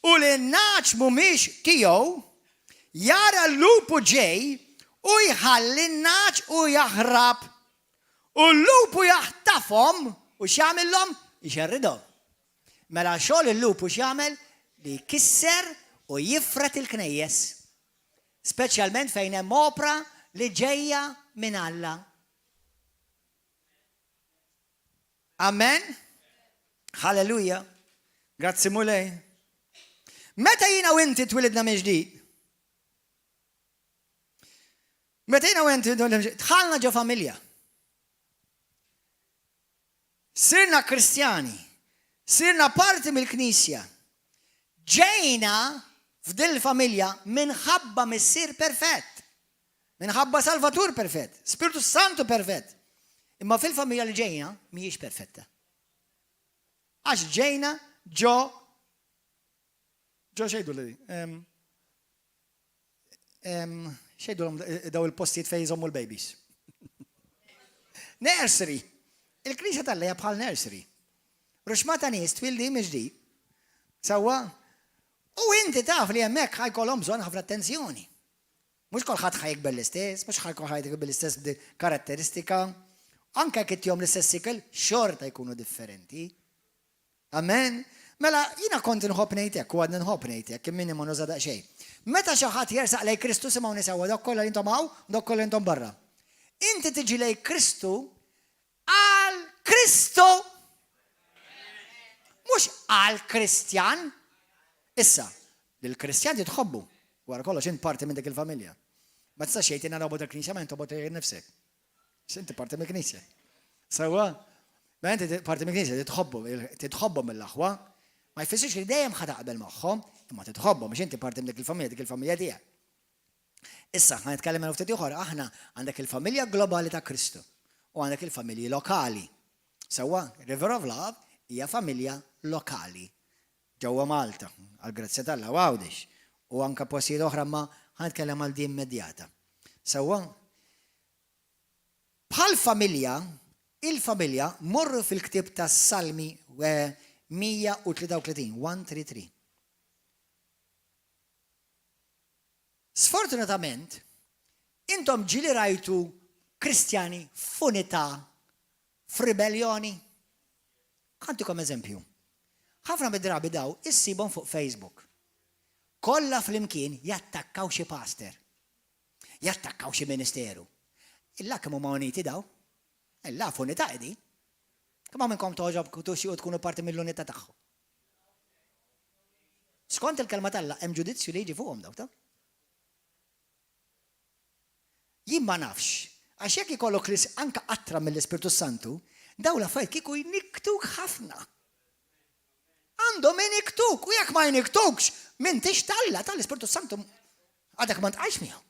u li n-nagħaġ mhumiex tiegħu, jara l-lupu ġej u jħalli n-nagħaġ u jaħrab. U l-lupu jaħtafhom u x'jagħmilhom? Ixerridhom. Mela xogħol il-lupu x'jagħmel? Li jkisser u jifred il-knejjes. Speċjalment fejn hemm opra li ġejja minn Alla. Amen? Halleluja. Grazzi Mulej. Meta jiena u inti twilidna minn ġdid? Meta jiena u inti twilidna minn ġdid, dħalna ġo familja. Sirna Kristjani. Sirna parti mill-Knisja. Ġejna f'dil-familja minħabba Missier perfett. Minħabba Salvatur perfett. Spirtu Santu perfett. Imma fil-familja li ġejna mhijiex perfetta. Għax ġejna ġo ġo xejdu li Xejdulhom daw il-postijiet fejn jżommu l-babies? Nursery. Il-Knisja tal hija bħal nursery. Ruxma ta' nies twildi mill-ġdid. Sewwa? U inti taf li hemmhekk ħa jkollhom bżonn ħafna attenzjoni. Mhux kulħadd ħa jikber l-istess, mhux ħa kulħadd jikber l-istess karatteristika. Anke jekk ittihom l-istess ikel, xorta jkunu differenti. Amen. Mela, jiena kont inħobb ngħid hekk u għadni nħobb ngħid hekk, imma ma nuża daqsxejn. Meta xi ħadd jersaq lejn Kristu, simgħuni sewwa dawk kollha li intom hawn u dawk kollha li intom barra. Inti tiġi lejn Kristu għal Kristu. Mhux għal Kristjan. Issa, lill-Kristjan titħobbu. Wara kollox int parti minn dik il-familja. Ma tistax jgħid jiena nobgħod il-Knisja ma int tobgħod nifsek. Inti parti mill-Knisja. Sewwa? Ma inti parti mill-Knisja titħobbu, titħobbhom mill-aħwa. Ma jfissirx li dejjem ħa taqbel magħhom, imma titħobbhom biex inti parti minn dik il-familja, dik il-familja tiegħek. Issa, ħa nitkellem minn ftit ieħor, aħna għandek il-familja globali ta' Kristu u għandek il-familji lokali. Sewwa, River of Love hija familja lokali ġewwa Malta, għall-grazzja t'Alla u Għawdex u anke postijiet oħra ma ħa nitkellem għal din immedjata. Sewwa? Bħal familja, il-familja, morru fil-ktieb tas-Salmi 133, 133. Sfortunatament, intom ġieli rajtu Kristjani f'unità f'ribelljoni? Ħa ntikom eżempju. Ħafna mid-drabi daw issibhom fuq Facebook. Kollha flimkien jattakkaw xi pastor. Jattakkaw xi ministeru. Illa kemm huma uniti daw. Illa f'unità qegħdin. Kemm hawn minnkom togħġob tixtiequ tkunu parti mill-unità tagħhom? Skont il-kelma t'Alla hemm ġudizzju li jiġi fuqhom dawk ta'. Jien ma nafx, għax jekk ikollok anke qatra mill-Ispirtu Santu, daw l-affarijiet kieku jnikktuk ħafna. Għandhom iniktuk, u jekk ma jniktukx, m'intix t'Alla, tal-Ispirtu Santu għadek ma ntqajx miegħu.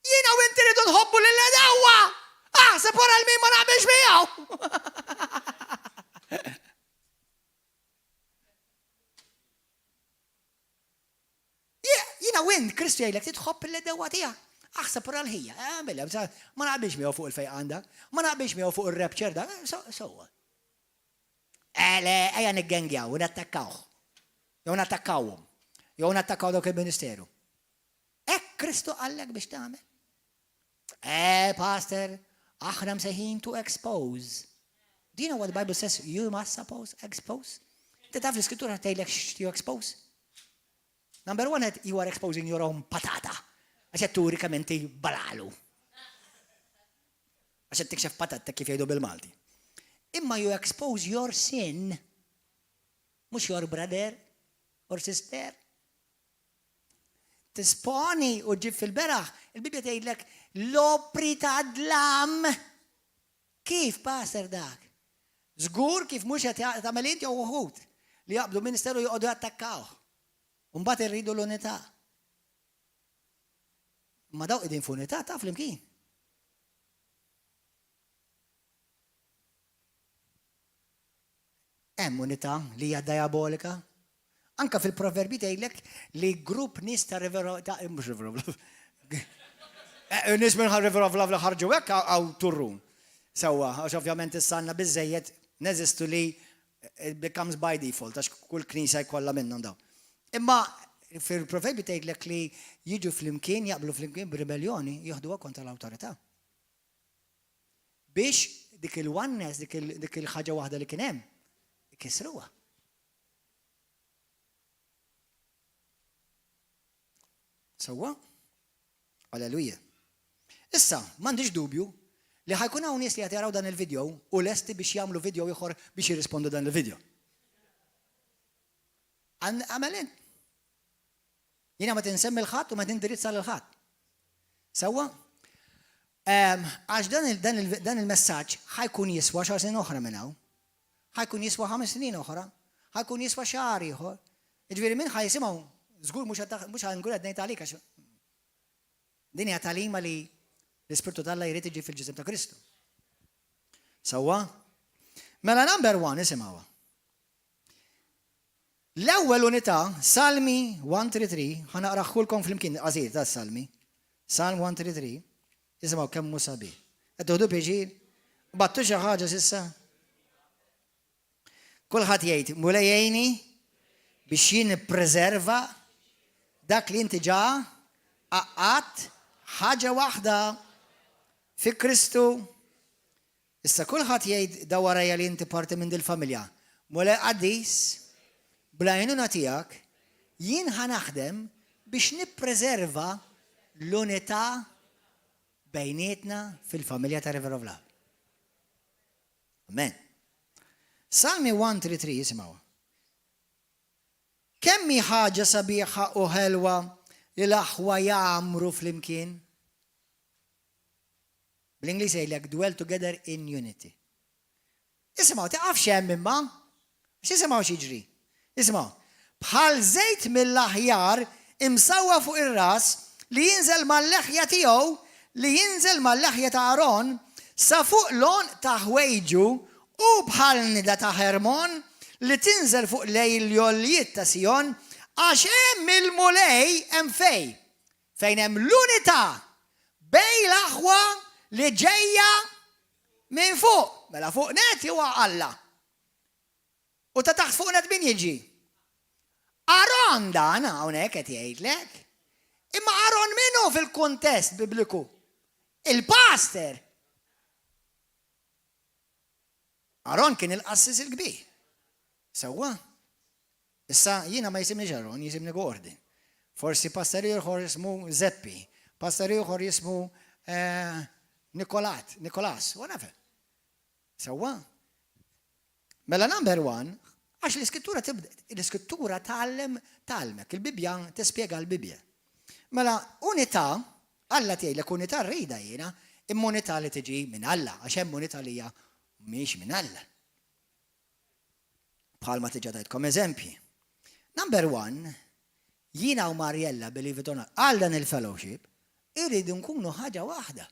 Jiena u inti rridu nħobbu lil għedewwa! Aħseb wara l-min ma naqbilx miegħu! Jiena u int, Kristu jgħidlek titħobb l-għedewwa tiegħek. Aħseb wara l-ħija. Eh, ma naqbilx miegħu fuq il-fejqan dak, ma naqbilx miegħu fuq ir-rapture dak, eh, so what? Eh, le, ejja niggengjaw u nattakkawh. Jew nattakkawhom. Jew nattakkaw dawk il-ministeru. Hekk Kristu qallek biex tagħmel. Eh, pastor, Aħna msejħin to expose. Do you know what the Bible says you must suppose expose? Inti taf l-iskrittura tgħidlek x'tu expose? Number one, you are exposing your own patata. Għax qed turi kemm inti balalu. Għax qed tikxef patata kif jgħidu bil-Malti. Imma you expose your sin, mhux your brother or sister. Tisponi u ġib fil-beraħ, il-Bibja tgħidlek l-opri ta' dlam. Kif, pastor dak? Żgur kif mhux qed tagħmel int jew uħud li jaqbdu ministeru joqogħdu jattakkaw. U mbagħad irridu l-unità. Ma daw qegħdin f'unità ta' flimkien. Hemm unità li hija diabolika. Anka fil-proverbi tgħidlek li grupp nies ta' River ta' mhux River of Love. Eh, nies minn River of Love li ħarġu hekk għaw turrun. Sewwa, għax ovvjament issa għandna biżejjed neżistu li it becomes by default għax kull knisja jkollha minnhom dawn. Imma fil-proverbi tgħidlek li jiġu flimkien, jaqblu flimkien b'ribellioni, jieħduha kontra l-awtorità. Biex dik il-oneness, dik il-ħaġa waħda li kien hemm, ikissruha. Sewwa? Alleluja. Issa, m'għandix dubju li ħa jkun hawn nies li qed jaraw dan il-video u lesti biex jagħmlu video ieħor biex jirrispondu dan il-video. Għamel int. Jiena ma tinsemmi l-ħadd u ma tindirizza lil ħadd. Sewwa? Għax dan il-messaġġ ħa jkun jiswa xar snin oħra minn hawn. Ħa jkun jiswa ħames snin oħra. Ħa jkun jiswa xahar ieħor. Jiġifieri min ħa jisimgħu żgur mhux mhux ħa nkun qed ngħid għalik għax din hija tagħlima li l-Ispirtu t'Alla jrid iġib fil-ġisem ta' Kristu. Sewwa? Mela number one isimgħuha. L-ewwel unità, Salmi 133, ħa naqrahulkom flimkien, qasir ta' Salmi. Salm 133, isimgħu kemm hu sabiħ. Qed toħdu pjaċir? Battu xi ħaġa s'issa? Kulħadd jgħid, Mulej jgħinni biex jien nippreserva dak li inti ġa għaqqadt ħaġa waħda fi Kristu. Issa kulħadd jgħid da warajja li inti parti minn dil-familja. Mulej qaddis, bl-għajnuna tiegħek, jien ħa naħdem biex nippreserva l-unità bejnietna fil-familja ta' River of Love. Amen. Salmi 133 jisimgħu. Kemm hi ħaġa sabiħa u ħelwa li l-aħwa jgħammru flimkien. Bl-Ingliż jgħidlek dwell together in unity. Isimgħu, tiqafx hemm imma. X'isimgħu x'jiġri? Isimgħu. Bħal żejt mill-aħjar imsawwa fuq ir-ras li jinżel mal-leħja tiegħu li jinżel mal-leħja ta' Aron sa fuq l-għonq ta' ħwejġu u bħal nida ta' Ħermon li tinżel fuq l-għoljiet ta' Sijon għax hemm il-Mulej hemm fejn Fejn hemm l-unità bejn l-aħwa li ġejja minn fuq. Mela fuq nett huwa Alla. U ta' taħt fuq nett min jiġi? Aron dan hawnhekk qed jgħidlek. Imma Aron min hu fil-kuntest bibliku? Il-pastor. Aron kien il-qassis il-kbir. Sewwa? Issa jiena ma jisimnix Aron, jisimni Gordon. Forsi pastor ieħor jismu Zeppi, pastor ieħor jismu eh, Nikolat, Nikolas, whatever. Sewwa? Mela number one, għax l-iskrittura tibda, l-iskrittura tgħallem tgħallmek, il-Bibbja tispjega l-Bibbja. Mela unità, Alla tgħidlek unità rrida jiena, imma unità li tiġi minn Alla, għax hemm unità li hija mhix minn Alla. Bħalma diġà tajtkom eżempji. Number one, jiena u Mariella, believe it or not, għal dan il-fellowship, irridu nkunu ħaġa waħda.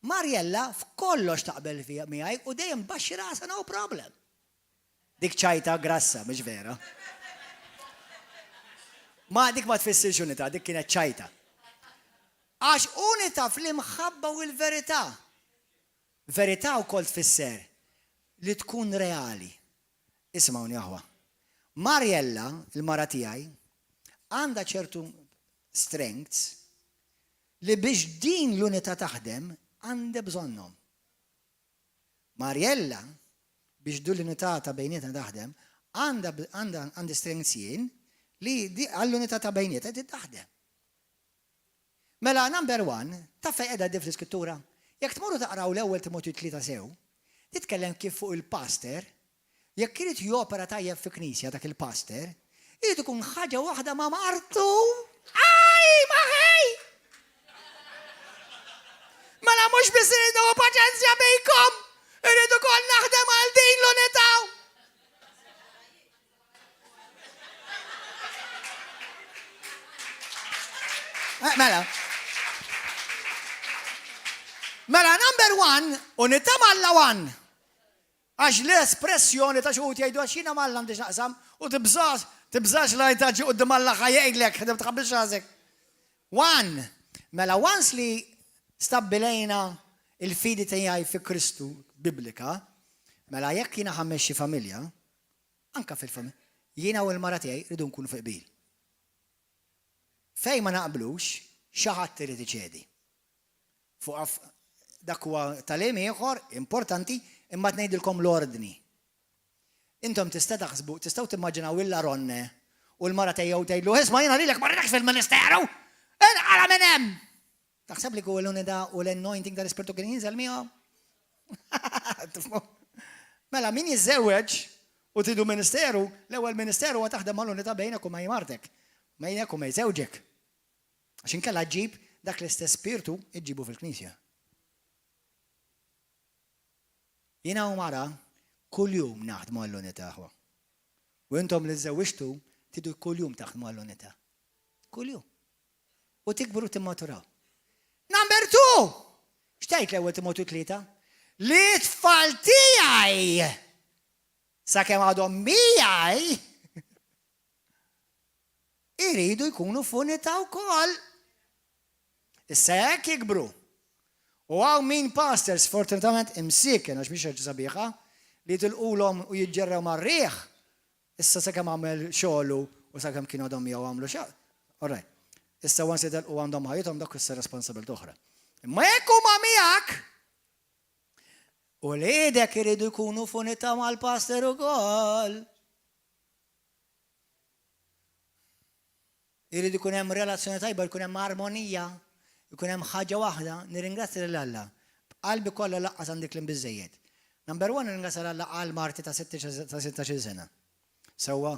Mariella f'kollox taqbel miegħi u dejjem baxxi rasa no problem. Dik ċajta grassa, mhix vera. Ma dik ma tfissirx unità, dik kienet ċajta. Għax unità fl-imħabba u l-verità. Verità wkoll tfisser li tkun reali. Isimgħuni aħwa. Mariella, il-mara tiegħi, għandha ċertu strengths li biex din l-unità taħdem, Għandi bżonnhom. Mariella, biex du l-unità ta' bejnietna taħdem, għandha għandha għandi strengths jien li għall-unità ta' bejnietna trid taħdem. Mela number one, taf fejn qiegħda di fl-Iskrittura? Jekk tmorru taqraw l-ewwel Timotju 3 sew, titkellem kif fuq il-pastor, jekk irid jopera tajjeb fi knisja dak il-pastor, irid ikun ħaġa waħda ma' martu. Aj, ma ħej! Mela mhux biss irid nieħu paċenzja bikom, irid ukoll naħdem għal din l-unità. Eh, mela. Mela number one, unità malla one. Għax l-espressjoni ta' xuħut jgħidu għax jiena malla għandi x'naqsam u tibżax, tibżax la jtaġi qudiem Alla ħa jgħidlek, tħabbilx rasek. One, mela once li stabbilejna il-fidi tiegħi fi Kristu biblika, mela jekk jiena ħa mmexxi familja, anke fil-familja, jiena u l-mara tiegħi rridu nkunu fi qbil. Fejn ma naqblux, xi ħadd irid iċedi. Fuq dak huwa tagħlim ieħor importanti imma qed ngħidilkom l-ordni. Intom tista' taħsbu, tistgħu timmaġinaw lil Aronne u l-mara tiegħu tgħidlu, isma' jiena lilek ma rridekx fil-ministeru! Inqala' minn hemm! Taħseb li kieku l-unità u l-anointing tal-Ispirtu kien jinżel miegħu? Tifhmu? Mela min jiżżewweġ u tridu ministeru, l-ewwel ministeru huwa taħdem mal-unità bejnek u ma' martek, bejnek u ma' żewġek. Għax inkella ġġib dak l-istess spirtu ġġibu fil-knisja. Jiena u mara kuljum naħdmu għall-unità aħwa. U intom li żżewwiġtu tridu kuljum taħdmu għall-unità. Kuljum. U tikbru timmaturaw. Number two! X'tgħid l-ewwel Timotju 3? Li tfal tiegħi sakemm għadhom miegħi iridu jkunu f'unità wkoll. Issa jekk jikbru. U hawn min pastor sfortunatament imsieken għax mhix ħaġa sabiħa li jitilqulhom u jiġġerrew mar-riħ. Issa sakemm għamel xogħlu u sakemm kienu għadhom miegħu għamlu xogħol. All right. Issa once jitilqu għandhom ħajjithom dak issa responsabilità oħra. Imma jekk huma miegħek, uliedek iridu jkunu f'unità mal-pastor ukoll. Irid ikun hemm relazzjoni tajba, jkun hemm armonija, ikun hemm ħaġa waħda, nirringrazzja lil Alla. B'qalbi kollha laqqas għandi kliem biżejjed. Number one nirringrazzja lil Alla għal marti ta' 16 sena. Sewwa,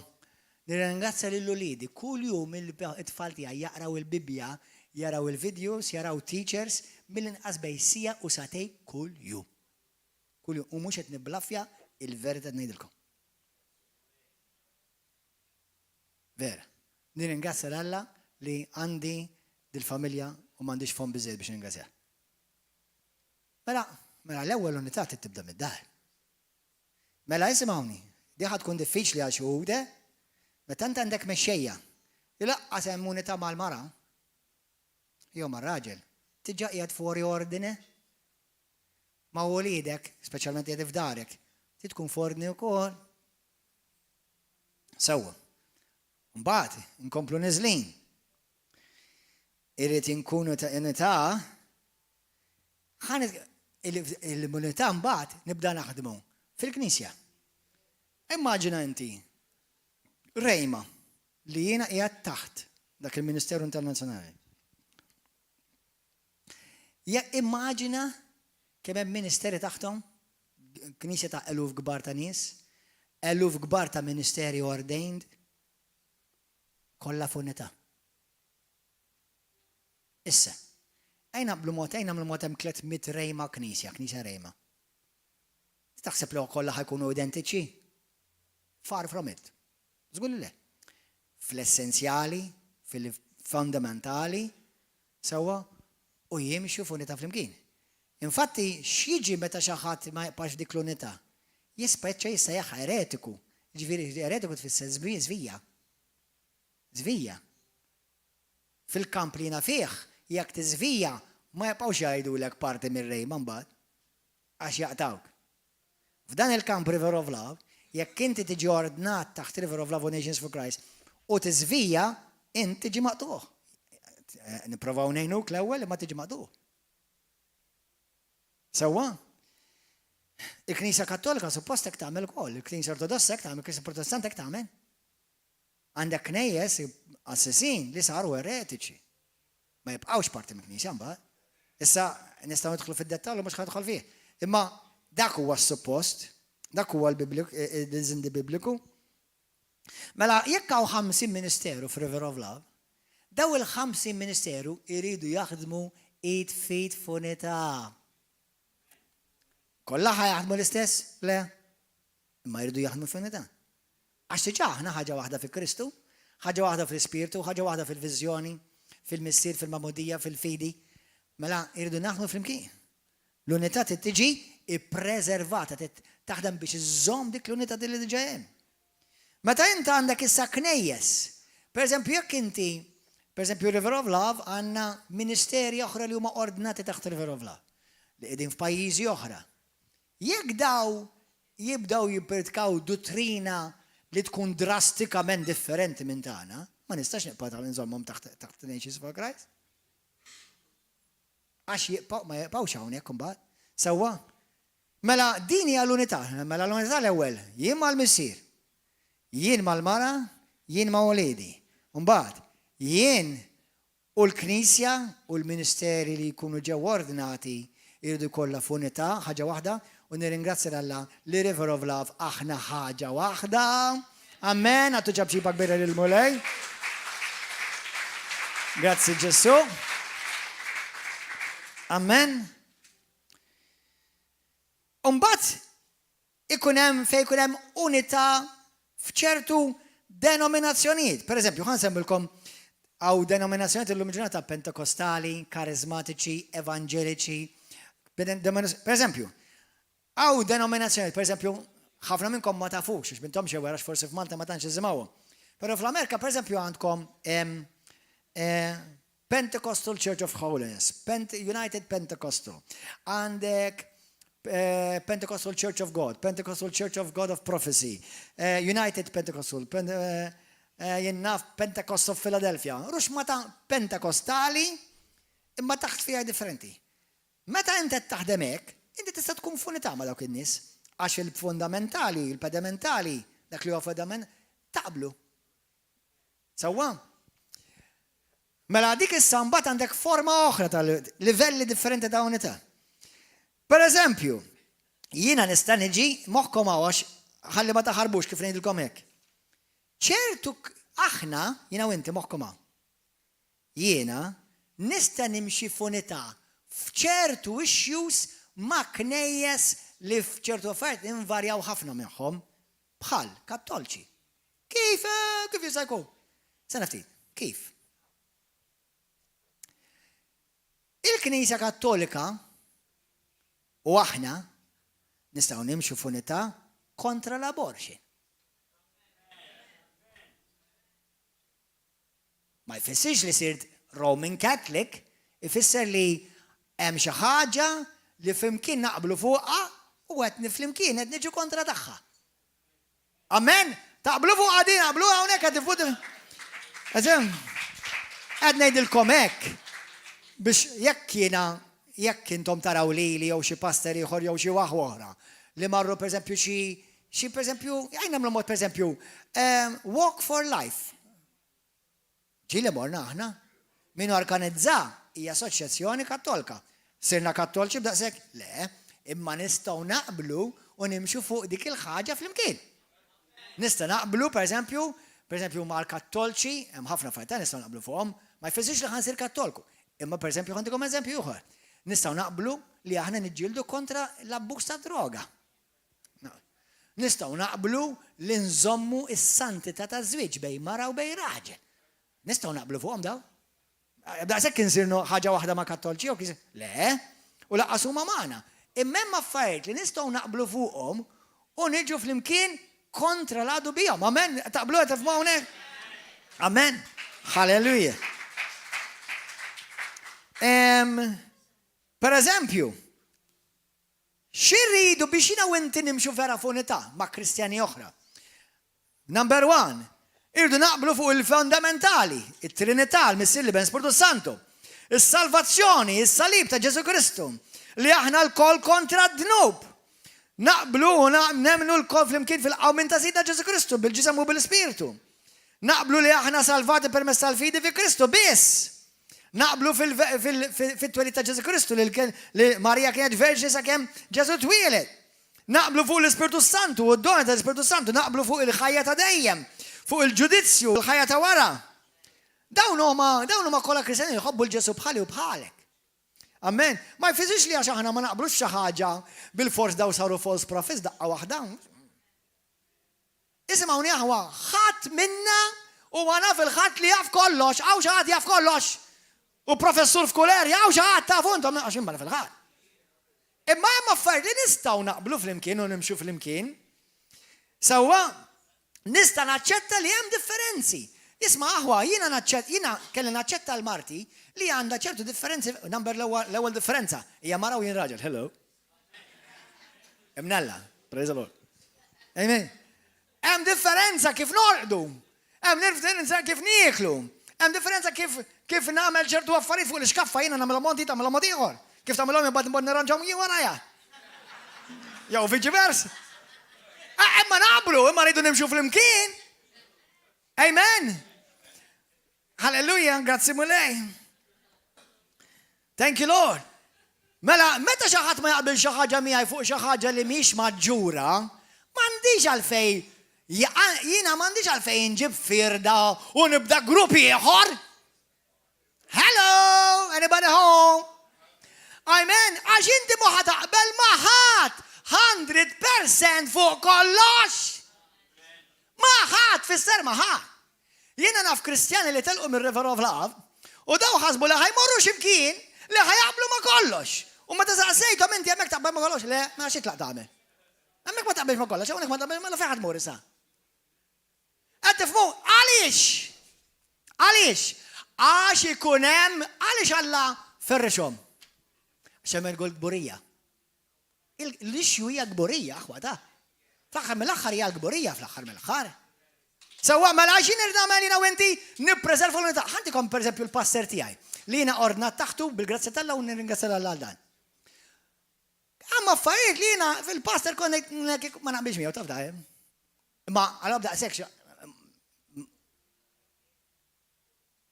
nirringrazzja lil uliedi kuljum it-tfal tiegħi jaqraw il-Bibbja, jaraw il-videos, jaraw teachers mill-inqas bejn siegħa u sagħtejn kuljum. Kuljum. U mhux qed niblaffja il-verità ngħidilkom. Vera. Nirringrazzja 'l Alla li għandi dil-familja u m'għandix fomm biżżejjed biex nirringrazzjah. Mela, mela l-ewwel unità trid tibda mid-dar. Mela isimgħuni, di ħa tkun diffiċli għal xi wħud, eh? Meta int għandek mexxejja li laqqas hemm unità mal-mara jew mar-raġel, diġà qiegħed fuori ordine. Ma' uliedek, speċjalment qiegħed f'darek, trid tkun f'ordni wkoll. Sewwa. Mbagħad inkomplu niżlin. Irrid inkunu ta' unità il-unità mbagħad nibda naħdmu fil-knisja. Immaġina inti rejma li jiena qiegħed taħt dak il-Ministeru Internazzjonali. Ja immaġina kemm hemm ministeri taħthom, knisja ta' eluf kbar ta' nies, eluf kbar ta' ministeri ordained, kollha f'unità. Issa, ejja naqblu mod, ejja nagħmlu mod hemm 300 rejma knisja, knisja rejma. Taħseb li kollha ħa jkunu identiċi? Far from it. Żgur li le. Fl-essenzjali, fil-fundamentali, Sewwa? U jimxu f'unità flimkien. Infatti, x'jiġri meta xi ħadd ma jibqax f'dik l-unità? Jispeċċa jissejjaħ eretiku. Jiġifieri eretiku tfisser żvija. Żvija. Fil-kamp li jiena fih, jekk tiżvija, ma jibqgħux jgħidulek parti mir-rejma mbagħad. Għax jaqtgħuk. F'dan il-kamp River of Love, jekk inti tiġi ordnat taħt River of Love u Nations for Christ u tiżvija, int tiġi maqtugħ. Nipprovaw ngħinuk l-ewwel imma tiġi maqtugħ. Sewwa? Il-Knisja Kattolika suppost hekk tagħmel ukoll, il-Knisja Ortodossa hekk tagħmel, il-Knisja Protestanta hekk tagħmel. Għandek knejjes qassisin li saru eretiċi. Ma jibqgħux parti mill-Knisja mbagħad. Issa nistgħu nidħlu fid-dettall u mhux ħa nidħol fih. Imma dak huwa s-suppost, dak huwa l-disinn bibliku. Mela jekk hawn 50 ministeru f'River of Love, daw il-50 ministeru jridu jaħdmu id f'id f'unità. Kollha ħa jaħdmu l-istess? Le. Imma jridu jaħdmu f'unità. Għax diġà aħna ħaġa waħda fi Kristu, ħaġa waħda fl-Ispirtu, ħaġa waħda fil-viżjoni, fil-Missier, fil-Magħmudija, fil-fidi. Mela jridu naħdmu flimkien. L-unità trid tiġi ppreservata, trid taħdem biex iżżomm dik l-unità li diġà hemm. Meta int għandek issa knejjes, per eżempju jekk inti, per eżempju River of Love għandna ministeri oħra li huma ordnati taħt River of Love, li qegħdin f'pajjiżi oħra. Jekk daw jibdew jippritkaw duttrina li tkun drastikament differenti minn tagħna, ma nistax nibqa' nżommhom taħt taħt Nations for Christ. Għax jibqgħu ma jibqgħux hawnhekk imbagħad. Sewwa? Mela din hija l-unità. Mela l-unità l-ewwel, jien mal-Missier, jien mal-mara, jien ma' uliedi. Mbagħad, jien u l-Knisja u l-ministeri li jkunu ġew ordnati jridu jkollha f'unità, ħaġa waħda, u nirringrazzja 'l Alla li River of Love aħna ħaġa waħda. Amen, għattu ċapċipa kbira lill-Mulej. Grazzi Ġesù. Amen. Umbat ikun hemm fejn ikun hemm unità f'ċertu denominazzjonijiet. Per eżempju, ħa nsemmilkom hawn denominazzjonijiet illum ġurnata pentekostali, karizmatiċi, evanġeliċi. Per eżempju, hawn denominazzjonijiet, per eżempju, ħafna minnkom ma tafux, għax m'intomx aware, għax forsi f'Malta ma tantx isimgħuhom. Però fl-Amerika, per eżempju, għandkom Pentecostal Church of Holiness, United Pentecostal, għandek Pentecostal Church of God, Pentecostal Church of God of Prophecy, United Pentecostal, jien naf Pentecost of Philadelphia. Ruxxmata Pentekostali imma taħt fija differenti. Meta inti qed taħdem hekk, inti tista' tkun f'unità ma' dawk in-nies għax il-fundamentali, il-pedementali, dak li huwa fundament, taqblu. Sewwa? Mela dik issa mbagħad għandek forma oħra ta' livelli differenti ta' unità. Per eżempju, jiena nista' niġi moħħkom għax ħalli ma taħarbux kif ngħidilkom hekk. ċertu aħna, jiena u inti moħħkom hawn. Jiena nista' nimxi f'unità f'ċertu issues ma' knejjes li f'ċertu affarijiet invarjaw ħafna magħhom bħal kattolċi. Kif? Kif jista' jkun? Sena ftit. Kif? Il-Knisja Kattolika u aħna nistgħu nimxu f'unità kontra l-abortion. Ma jfissirx li sirt Roman Catholic, ifisser li hemm xi ħaġa li flimkien naqblu fuqha u qed flimkien qed niġu kontra tagħha. Amen? Taqblu fuqha din, naqblu hawnhekk qed tifut. Qed ngħidilkom hekk biex jekk jiena jekk intom taraw lili jew xi pastor ieħor jew xi waħ oħra li marru pereżempju xi pereżempju għajn nagħmlu mod pereżempju Walk for Life. Ġieli morna aħna. Min organizza hija assoċjazzjoni kattolka. Sirna kattolċi b'daqshekk? Le, imma nistgħu naqblu u nimxu fuq dik il-ħaġa flimkien. Nista' naqblu, per eżempju, mal-kattolċi, hemm ħafna affarijiet nistgħu naqblu fuqhom, ma jfissirx li ħa nsir kattolku. Imma per eżempju, ħa ntikom eżempju ieħor. Nistgħu naqblu li aħna niġġieldu kontra l-abbuż ta' droga. Nistgħu naqblu li nżommu is-santità ta' żwieġ bejn mara u bejn raġel. Nistgħu naqblu fuqhom daw? Daqshekk insirnu ħaġa waħda ma' kattolċi jew kif? Le, u lanqas huma magħna. Imma hemm affarijiet li nistgħu naqblu fuqhom u niġu flimkien kontra l-għadu bihom. Amen. Taqblu qed tifhmu hawnhekk? Amen. Halleluja. Per eżempju, x'irridu biex jiena u inti nimxu vera f'unità ma' kristjani oħra? Number one, irridu naqblu fuq il-fundamentali, il-Trinità, il-Missier, l-Iben, Spiritu Santu. Is-salvazzjoni, is-salib ta' Ġesu Kristu. Li aħna lkoll kontra d-dnub. Naqblu u nemmnu lkoll flimkien fil-qawmien ta' Sidna Ġesù Kristu bil-ġisem u bil-ispirtu. Naqblu li aħna salvati permezz tal-fidi fi Kristu biss. Naqblu fit-twelid ta' Ġesù Kristu li Marija kienet verġni sakemm Ġesù twieled. Naqblu fuq l-Ispirtu Santu u d-doni tal-Ispirtu Santu, naqblu fuq il-ħajja ta' dejjem, fuq il-ġudizzju u l-ħajja ta' wara. Dawn huma dawn huma kollha Kristjani li jħobbu l Ġesù bħali u bħalek. Amen. Ma jfissirx li għax aħna ma naqblux xi ħaġa bil-fors daw saru false prophets daqqa waħda. Isimgħuni aħwa, ħadd minna u ma naf il-ħadd li jaf kollox, hawn xi ħadd jaf kollox. U professur f'kull area, hawn xi ħadd tafu intom għax jien ma naf il-ħadd. Imma hemm affarijiet li nistgħu naqblu flimkien u nimxu flimkien. Sewwa, nista' naċċetta li hemm differenzi. Isma' aħwa, jiena naċċetta, jiena kelli naċċetta 'l marti li għandha ċertu differenzi, number l-ewwel differenza, hija mara u jien raġel, hello. Imnalla, praise the Lord. Amen. Hemm differenza kif norqdu, hemm differenza kif nieklu, hemm differenza kif kif nagħmel ċertu affarijiet fuq l-iskaffa jiena nagħmilhom mod tagħmilhom mod ieħor. Kif tagħmilhom imbagħad imbagħad nirranġahom jien warajha. Jew viċi versa. Ah, imma naqblu, imma rridu nimxu flimkien. Amen. Hallelujah, grazzi Mulej. Thank you Lord. Mela, meta xi ħadd ma jaqbel xi ħaġa miegħi fuq xi ħaġa li mhix maġġura, m'għandix għalfej jiena m'għandix għalfej inġib firda u nibda grupp ieħor. Hello, anybody home? Amen, għax inti ma taqbel ma' ħadd 100% fuq kollox. Ma' ħadd fisser ma' ħadd. Jiena naf Kristjani li telqu mir-River of Love u dawn ħasbu li ħa jmorru xi mkien li ħa jaqblu ma' kollox. U meta saqsejthom inti hemmhekk taqbel ma' kollox? Le, mela xi tlaqt tagħmel? Hemmhekk ma taqbilx ma' kollox, hawnhekk ma taqbilx mela fejn ħa tmur issa? Qed tifhmu? Għaliex? Għaliex? Għax ikun hemm għaliex Alla ferrixhom? Għax hemm il-kburija. L-issue hija kburija, aħwa ta. Fl-aħħar mill-aħħar hija l-kburija fl-aħħar mill-aħħar. Sewwa mela xi nrid nagħmel jiena u inti nippreserva l-unità. Ħantikom pereżempju l-pastor tiegħi li jiena ordnat taħtu bil-grazzja t'Alla u nirringrazzja l-Alla għal dan. Hemm affarijiet li jiena fil-pastor kont ma naqbilx miegħu taf da. Imma għal daqshekk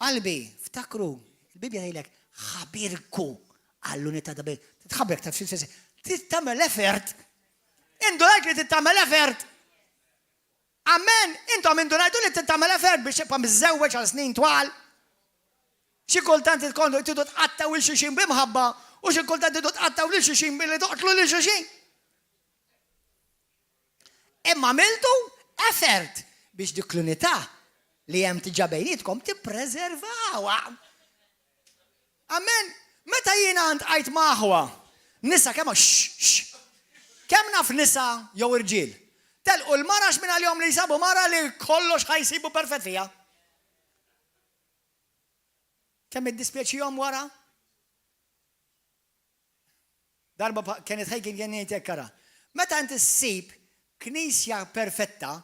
Qalbi, ftakru, il-Bibbja tgħidlek ħabirku għall-unità ta' bejn. Tħabrek taf xi tfisser. Trid tagħmel effort. Indunajt li trid tagħmel effort. Amen, intom indunajtu li trid tagħmel effort biex tibqa' miżżewweġ għal snin twal. Xi kultant tkun tridu tqattgħu lil xulxin bi mħabba u xi kultant tridu tqattgħu lil xulxin billi toqtlu lil xulxin. Imma għamiltu effort biex dik l-unità li hemm diġà bejnietkom tippreservawha. Amen. Meta jiena ltqajt ma' aħwa, nisa kemm x kemm naf nisa jew irġiel. Telqu l-mara għax minn għalihom li jsabu mara li kollox ħa jsibu perfett fiha. Kemm iddispjaċihom wara? Darba Kenneth Hagin kien jgħid hekk ara, meta inti ssib knisja perfetta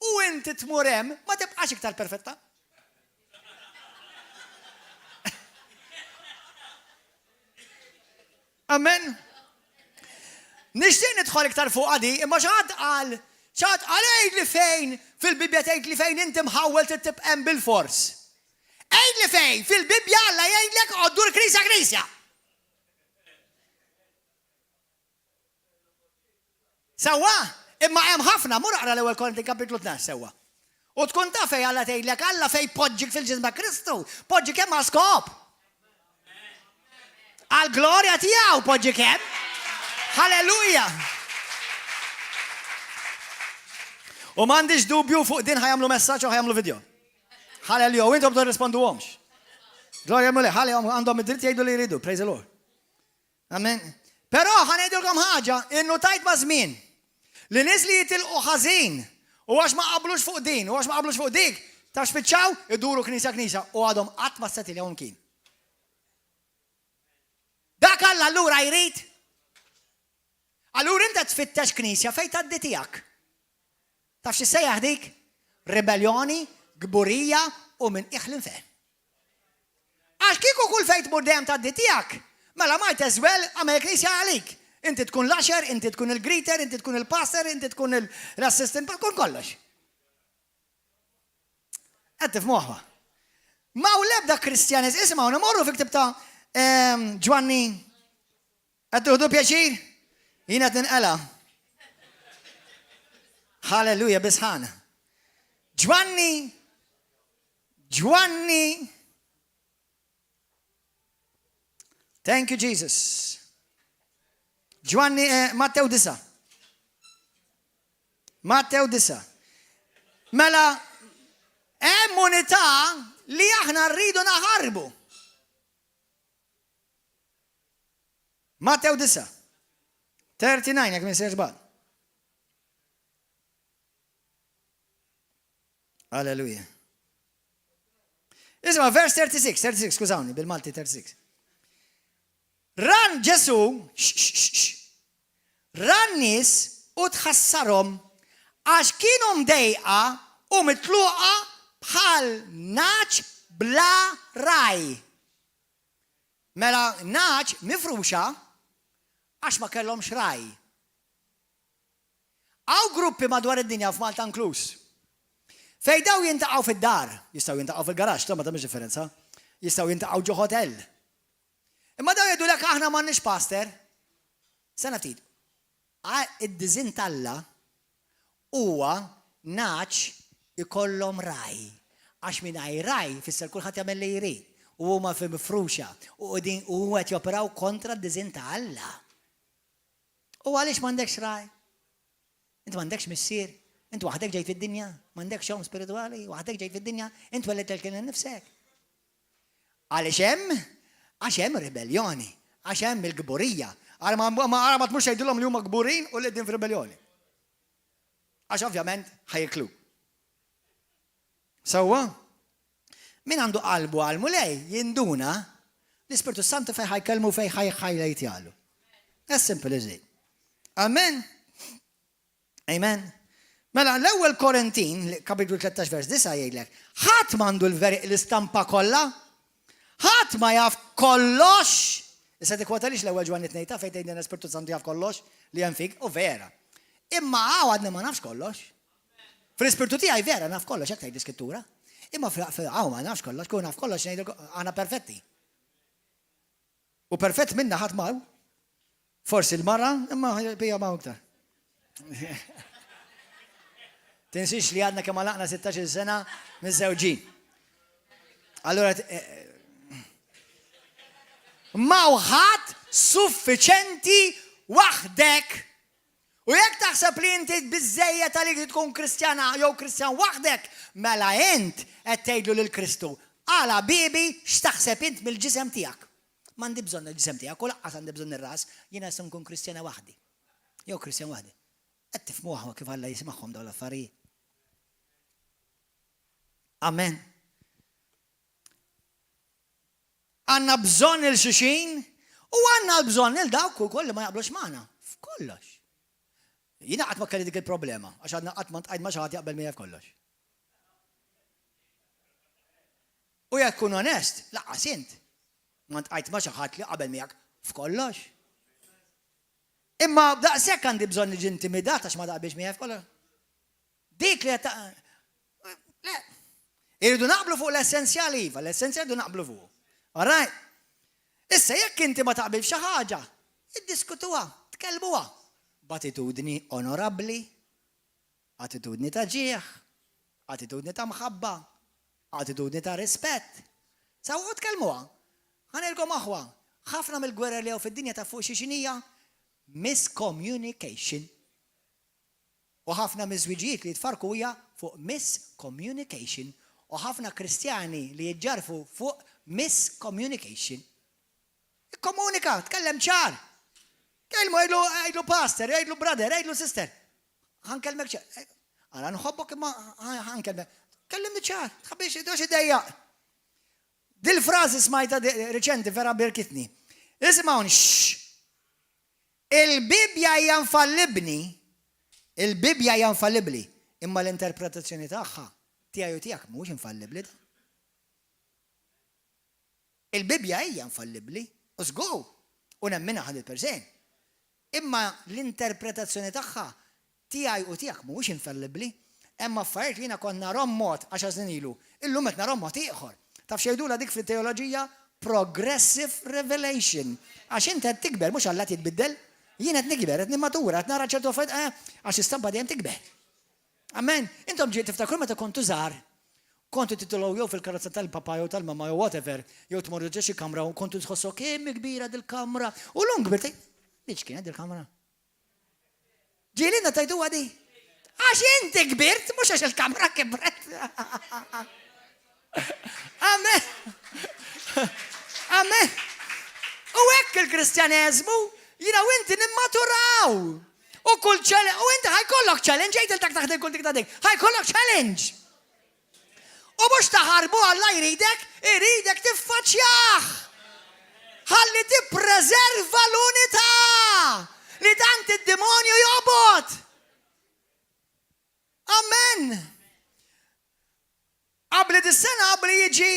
u inti tmur hemm ma tibqax iktar perfetta. Amen. Nixtieq nidħol iktar fuq di, imma xi ħadd qal, xi ħadd qal għidli fejn fil-Bibbja tgħid li fejn inti mħawwel trid tibqa' hemm bil-fors. Għidli fejn fil-Bibbja Alla jgħidlek oqgħod dur knisja knisja. Sewwa, imma hemm ħafna, mur aqra l-ewwel Korintin kapitlu 12 sewwa. U tkun taf fejn Alla tgħidlek Alla fejn poġġik fil-ġisem ta' Kristu, poġġik hemm għal skop. Għal glorja tiegħu poġġik hemm. Halleluja! U m'għandix dubju fuq din ħa jagħmlu messaġġ u ħa jagħmlu video. Halleluja, u intom tirrisponduhomx. Glorja Mulej, ħalli għandhom id-dritt jgħidu li jridu, praise the Lord. Amen. Però ħa ngħidilkom ħaġa, innutajt ma' żmien li nies li jitilqu ħażin u għax ma qablux fuq din u għax ma qablux fuq dik, taf spiċċaw iduru knisja knisja u għadhom qatt ma ssetiljaw imkien. Dak Alla allura jrid? Allura inta tfittex knisja fejn tgħaddi tiegħek. Taf x'issejjaħ dik? Ribelljoni, kburija u minn qiegħ l-infern. Għax kieku kull fejn tmur dejjem tgħaddi tiegħek, Mela might as well għamel knisja għalik. Inti tkun l-usher, inti tkun il-greeter, inti tkun il-pastor, inti tkun l-assistant, tkun kollox. Qed tifhmuha? Ma hu l-ebda Kristjaniż, isimgħu, nimorru fi ktib ta' ehm, Ġwanni. Qed tuħdu pjaċir? Jiena qed ninqela. Halleluja bisħana. Ġwanni Ġwanni Thank you Jesus. Ġwanni eh, Mattew 9. Mattew 9. Mela, hemm unità li aħna rridu naħarbu. Mattew 9. 39, jekk minn żball. Alleluja. Isma' vers 36, 36, skużawni, bil-Malti 36. Ran Ġesu, ran nies u tħassarhom għax kienu mdejqa u mitluqa bħal nagħaġ bla ragħaj. Mela nagħaġ mifruxa għax ma kellhomx ragħaj. Hawn gruppi madwar id-dinja f'Malta inkluż. Fejn dawn jintaqgħu fid-dar, jistgħu jintaqgħu fil-garaxx, ta' ma tagħmilx differenza. Jistgħu jintaqgħu ġo hotel. Imma dawn jgħidulek aħna m'għandniex pastor. Sena ftit. Id-diżinn t'Alla huwa nagħaġ ikollhom ragħaj. Għax mingħajr ragħaj fisser kulħadd jagħmel li jrid. U huma fi mifruxa u qegħdin u qed joperaw kontra d-diżinn ta' Alla. U għaliex m'għandekx ragħaj? Int m'għandekx missier? Int waħdek ġejt fid-dinja? M'għandekx omm spiritwali? Waħdek ġejt fid-dinja? Int wellidt lil nifsek. Għaliex hemm? Għax hemm ribelljoni, għax hemm il-kburija. Ara ma ara ma tmurx tgħidilhom li huma kburin u li qegħdin f'ribelljoni. Għax ovvjament ħa jikluk. Sewwa? Min għandu qalbu għall-Mulej jinduna l-Ispirtu Santu fejn ħa jkellmu fejn ħa jħajlejtjalu. As simple as it. Amen. Amen. Mela l-ewwel Korintin, kapitlu 13 vers 9 jgħidlek, ħadd m'għandu l-istampa kollha, ħadd ma jaf kollox. Issa tikkwotalix l-ewwel Ġwanni 2 ta' fejn tgħidilna l-Ispirtu Santu jaf kollox li hemm fik, u vera. Imma hawn għadni ma nafx kollox. Fl-ispirtu tiegħi vera naf kollox, hekk tgħid l-Iskrittura. Imma hawn ma nafx kollox, kieku naf kollox ngħidilkom aħna perfetti. U perfett minna ħadd ma Forsi l-mara, imma bija ma iktar. Tinsiex li għadna kemm għalaqna 16 sena miż-żewġin. Allora, eh, eh, ma ħadd suffiċenti waħdek. U jekk taħseb li inti biżżejjed għalik li tkun Kristjana jew Kristjan waħdek, mela int qed tgħidlu lil Kristu, Agħlaq biebi x'taħseb int mill-ġisem tiegħek. M'għandi bżonn il-ġisem tiegħek u lanqas għandi bżonn ir-ras, jiena nista' nkun Kristjana waħdi. Jew Kristjan waħdi. Qed tifhmuha kif Alla jismagħhom dawn l-affarijiet? Amen. Għandna bżonn il xulxin u għandna bżonn il dawk ukoll li ma jaqblux magħna. F'kollox. Jiena qatt ma kelli dik il-problema, għax għadna qatt ma ntqajt ma xi ħadd jaqbel miegħi f'kollox. U jekk kun onest, lanqas int ma ntqajt ma xi ħadd li qabel miegħek f'kollox. Imma daqshekk għandi bżonn niġi intimidat għax ma taqbilx miegħi f'kollox. Dik li ta' Le. Irridu naqblu fuq l-essenzjali iva, l-essenzjali irridu naqblu fuq. All right? Issa jekk inti ma taqbil f'xi ħaġa, iddiskutuha, tkellmuha. B'attitudni onorabbli, attitudni ta' ġieħ, attitudni ta' mħabba, attitudni ta' rispett. Sewwa tkellmuha. Ħa ngħidilkom aħwa, ħafna mill-gwerer li hawn fid-dinja taf fuq xi x'inhija? Miscommunication. U ħafna miż-żwiġijiet li jitfarrku hija fuq miscommunication u ħafna Kristjani li jiġġarrfu fuq miscommunication. Ikkomunika, tkellem ċar. Kellmu għidlu għidlu pastor, għidlu brother, għidlu sister. Ħa nkellmek ċar. Ara nħobbok imma ħa nkellmek. Kellimni ċar, tħabbix, tħabbix idejjaq. Dil-frażi smajta riċenti vera birkitni. Isimgħuni, xx. Il-Bibbja hija infallibbni, il-Bibbja hija infallibbli, imma l-interpretazzjoni tagħha, tiegħi u tiegħek, mhuwiex infallibbli ta. Il-Bibbja hija infallibbli, u żgur. U nemminha 100%. Imma l-interpretazzjoni tagħha tiegħi u tiegħek mhuwiex infallibbli. Hemm affarijiet li jiena kont narhom mod għaxar snin ilu, illum qed narhom mod ieħor. Taf x'jgħidulha dik fit-teoloġija? Progressive revelation. Għax int qed tikber, mhux Alla qed jitbiddel. Jien qed nikber, qed nimmatura, qed nara ċertu affarijiet, eh, għax l-istampa dejjem tikber. Amen. Intom ġieli tiftakru meta kontu żgħar, kontu titilgħu jew fil-karozza tal-papa jew tal-mama jew whatever, jew tmorru ġo xi kamra u kontu tħossu kemm kbira dil-kamra. U llum kbirt, dik x'kienet dil-kamra? Ġieli notajtuha di? Għax inti kbirt, mhux għax il-kamra kibret. Amen. Amen. U hekk il-Kristjaneżmu, jiena u inti nimmaturaw. U kull challenge, u inti ħajkollok challenge, għid dak taħdek kull dik taħdek, ħajkollok challenge. U mhux taħarbu Alla jridek, iridek tiffaċċjah. Ħalli tippreserva l-unità li tant id-demonju jobgħod. Amen. Qabli dis-sena qabli jiġi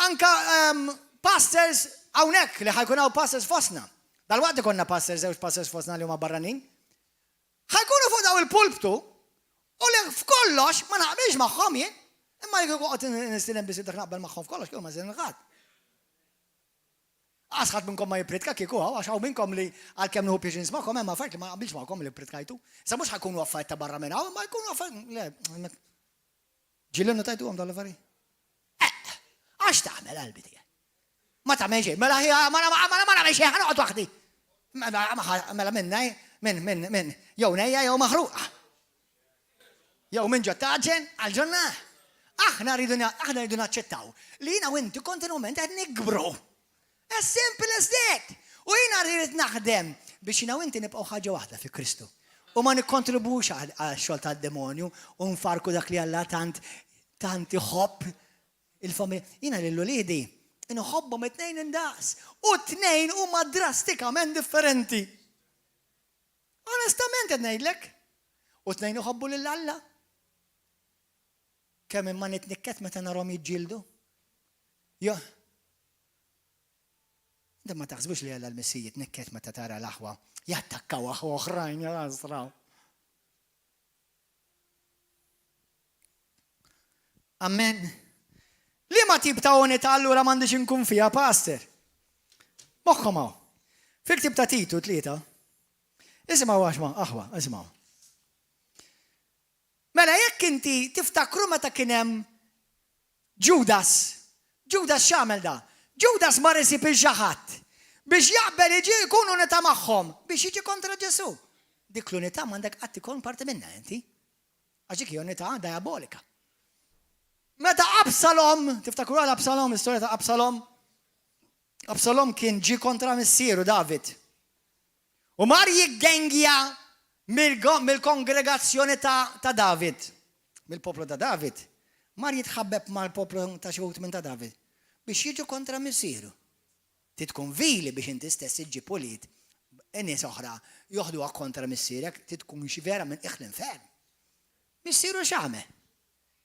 anka um, pastors hawnhekk li ħajkun hawn pastors fostna. Dal-waqt ikonna pastors, żewġ pastors fostna li huma barranin. Ħa jkunu fuq daw il-pulptu u li f'kollox ma naqbilx magħhom jien. Imma jekk noqgħod nistieden biss dak naqbel magħhom f'kollox kieku ma nistieden ħadd. Qas ħadd minnkom ma jippritka kieku hawn għax hawn minnkom li għalkemm nieħu pjaċir nismagħkom hemm affarijiet li ma naqbilx magħkom li ppritkajtu. Issa mhux ħa jkunu affarijiet ta' barra minn hawn, imma jkunu affarijiet le. Ġieli notajtuhom dawn l-affarijiet? Eh, għax tagħmel qalbi tiegħek? Ma tagħmel xejn, mela ħija, mela mela ma nagħmel xejn, ħanoqgħod waħdi. Mela, mela minna, minn, minn, minn, jew nejja jew maħruqa. Jew minn ġo taġen għal ġonna. Aħna rridu aħna rridu naċċettaw li jiena u inti kontinwament qed nikbru. As simple as that. U jiena rrid naħdem biex jiena u inti nibqgħu ħaġa waħda fi Kristu. U ma nikkontribwux għax-xogħol tad-demonju u nfarku dak li Alla tant tant iħobb il-familja. Jiena lil uliedi inħobbhom it-tnejn indaqs u t-tnejn huma drastikament differenti. Onestament qed ngħidlek. U t-tnejn iħobbu lil Alla. Kemm imma nitnikket meta narhom jiġġieldu. Jo. Intom ma taħsbux li Alla l-Missir jitnikket meta tara l-aħwa jattakkaw aħwa oħrajn jasraw. Amen. Liema tip ta' unità allura m'għandix inkun fiha, pastor? Moħħkom hawn. Fil-ktib ta' Titu tlieta, isimgħu għax ma, aħwa, isimgħu. Mela jekk inti tiftakru meta kien hemm Ġudas, Ġudas x'għamel da? Ġudas mar isib 'il xi ħadd biex jaqbel iġi jkun unità magħhom biex jiġi kontra Ġesù. Dik l-unità m'għandek qatt ikun parti minnha inti. Għax dik hija unità diabolika. Meta Absalom, tiftakru għal Absalom, l-istorja ta' Absalom? Absalom kien ġie kontra missieru David. U mar jiggengja mill-kongregazzjoni ta' David, mill-poplu ta' David, mar jitħabbeb mal-poplu ta' xi wħud minn ta' David biex jiġu kontra missieru. Trid tkun vili biex inti stess iġġib ulied nies oħra joħduha kontra missierek, trid tkun xi vera minn qiegħ l-infern. Missieru x'għamel?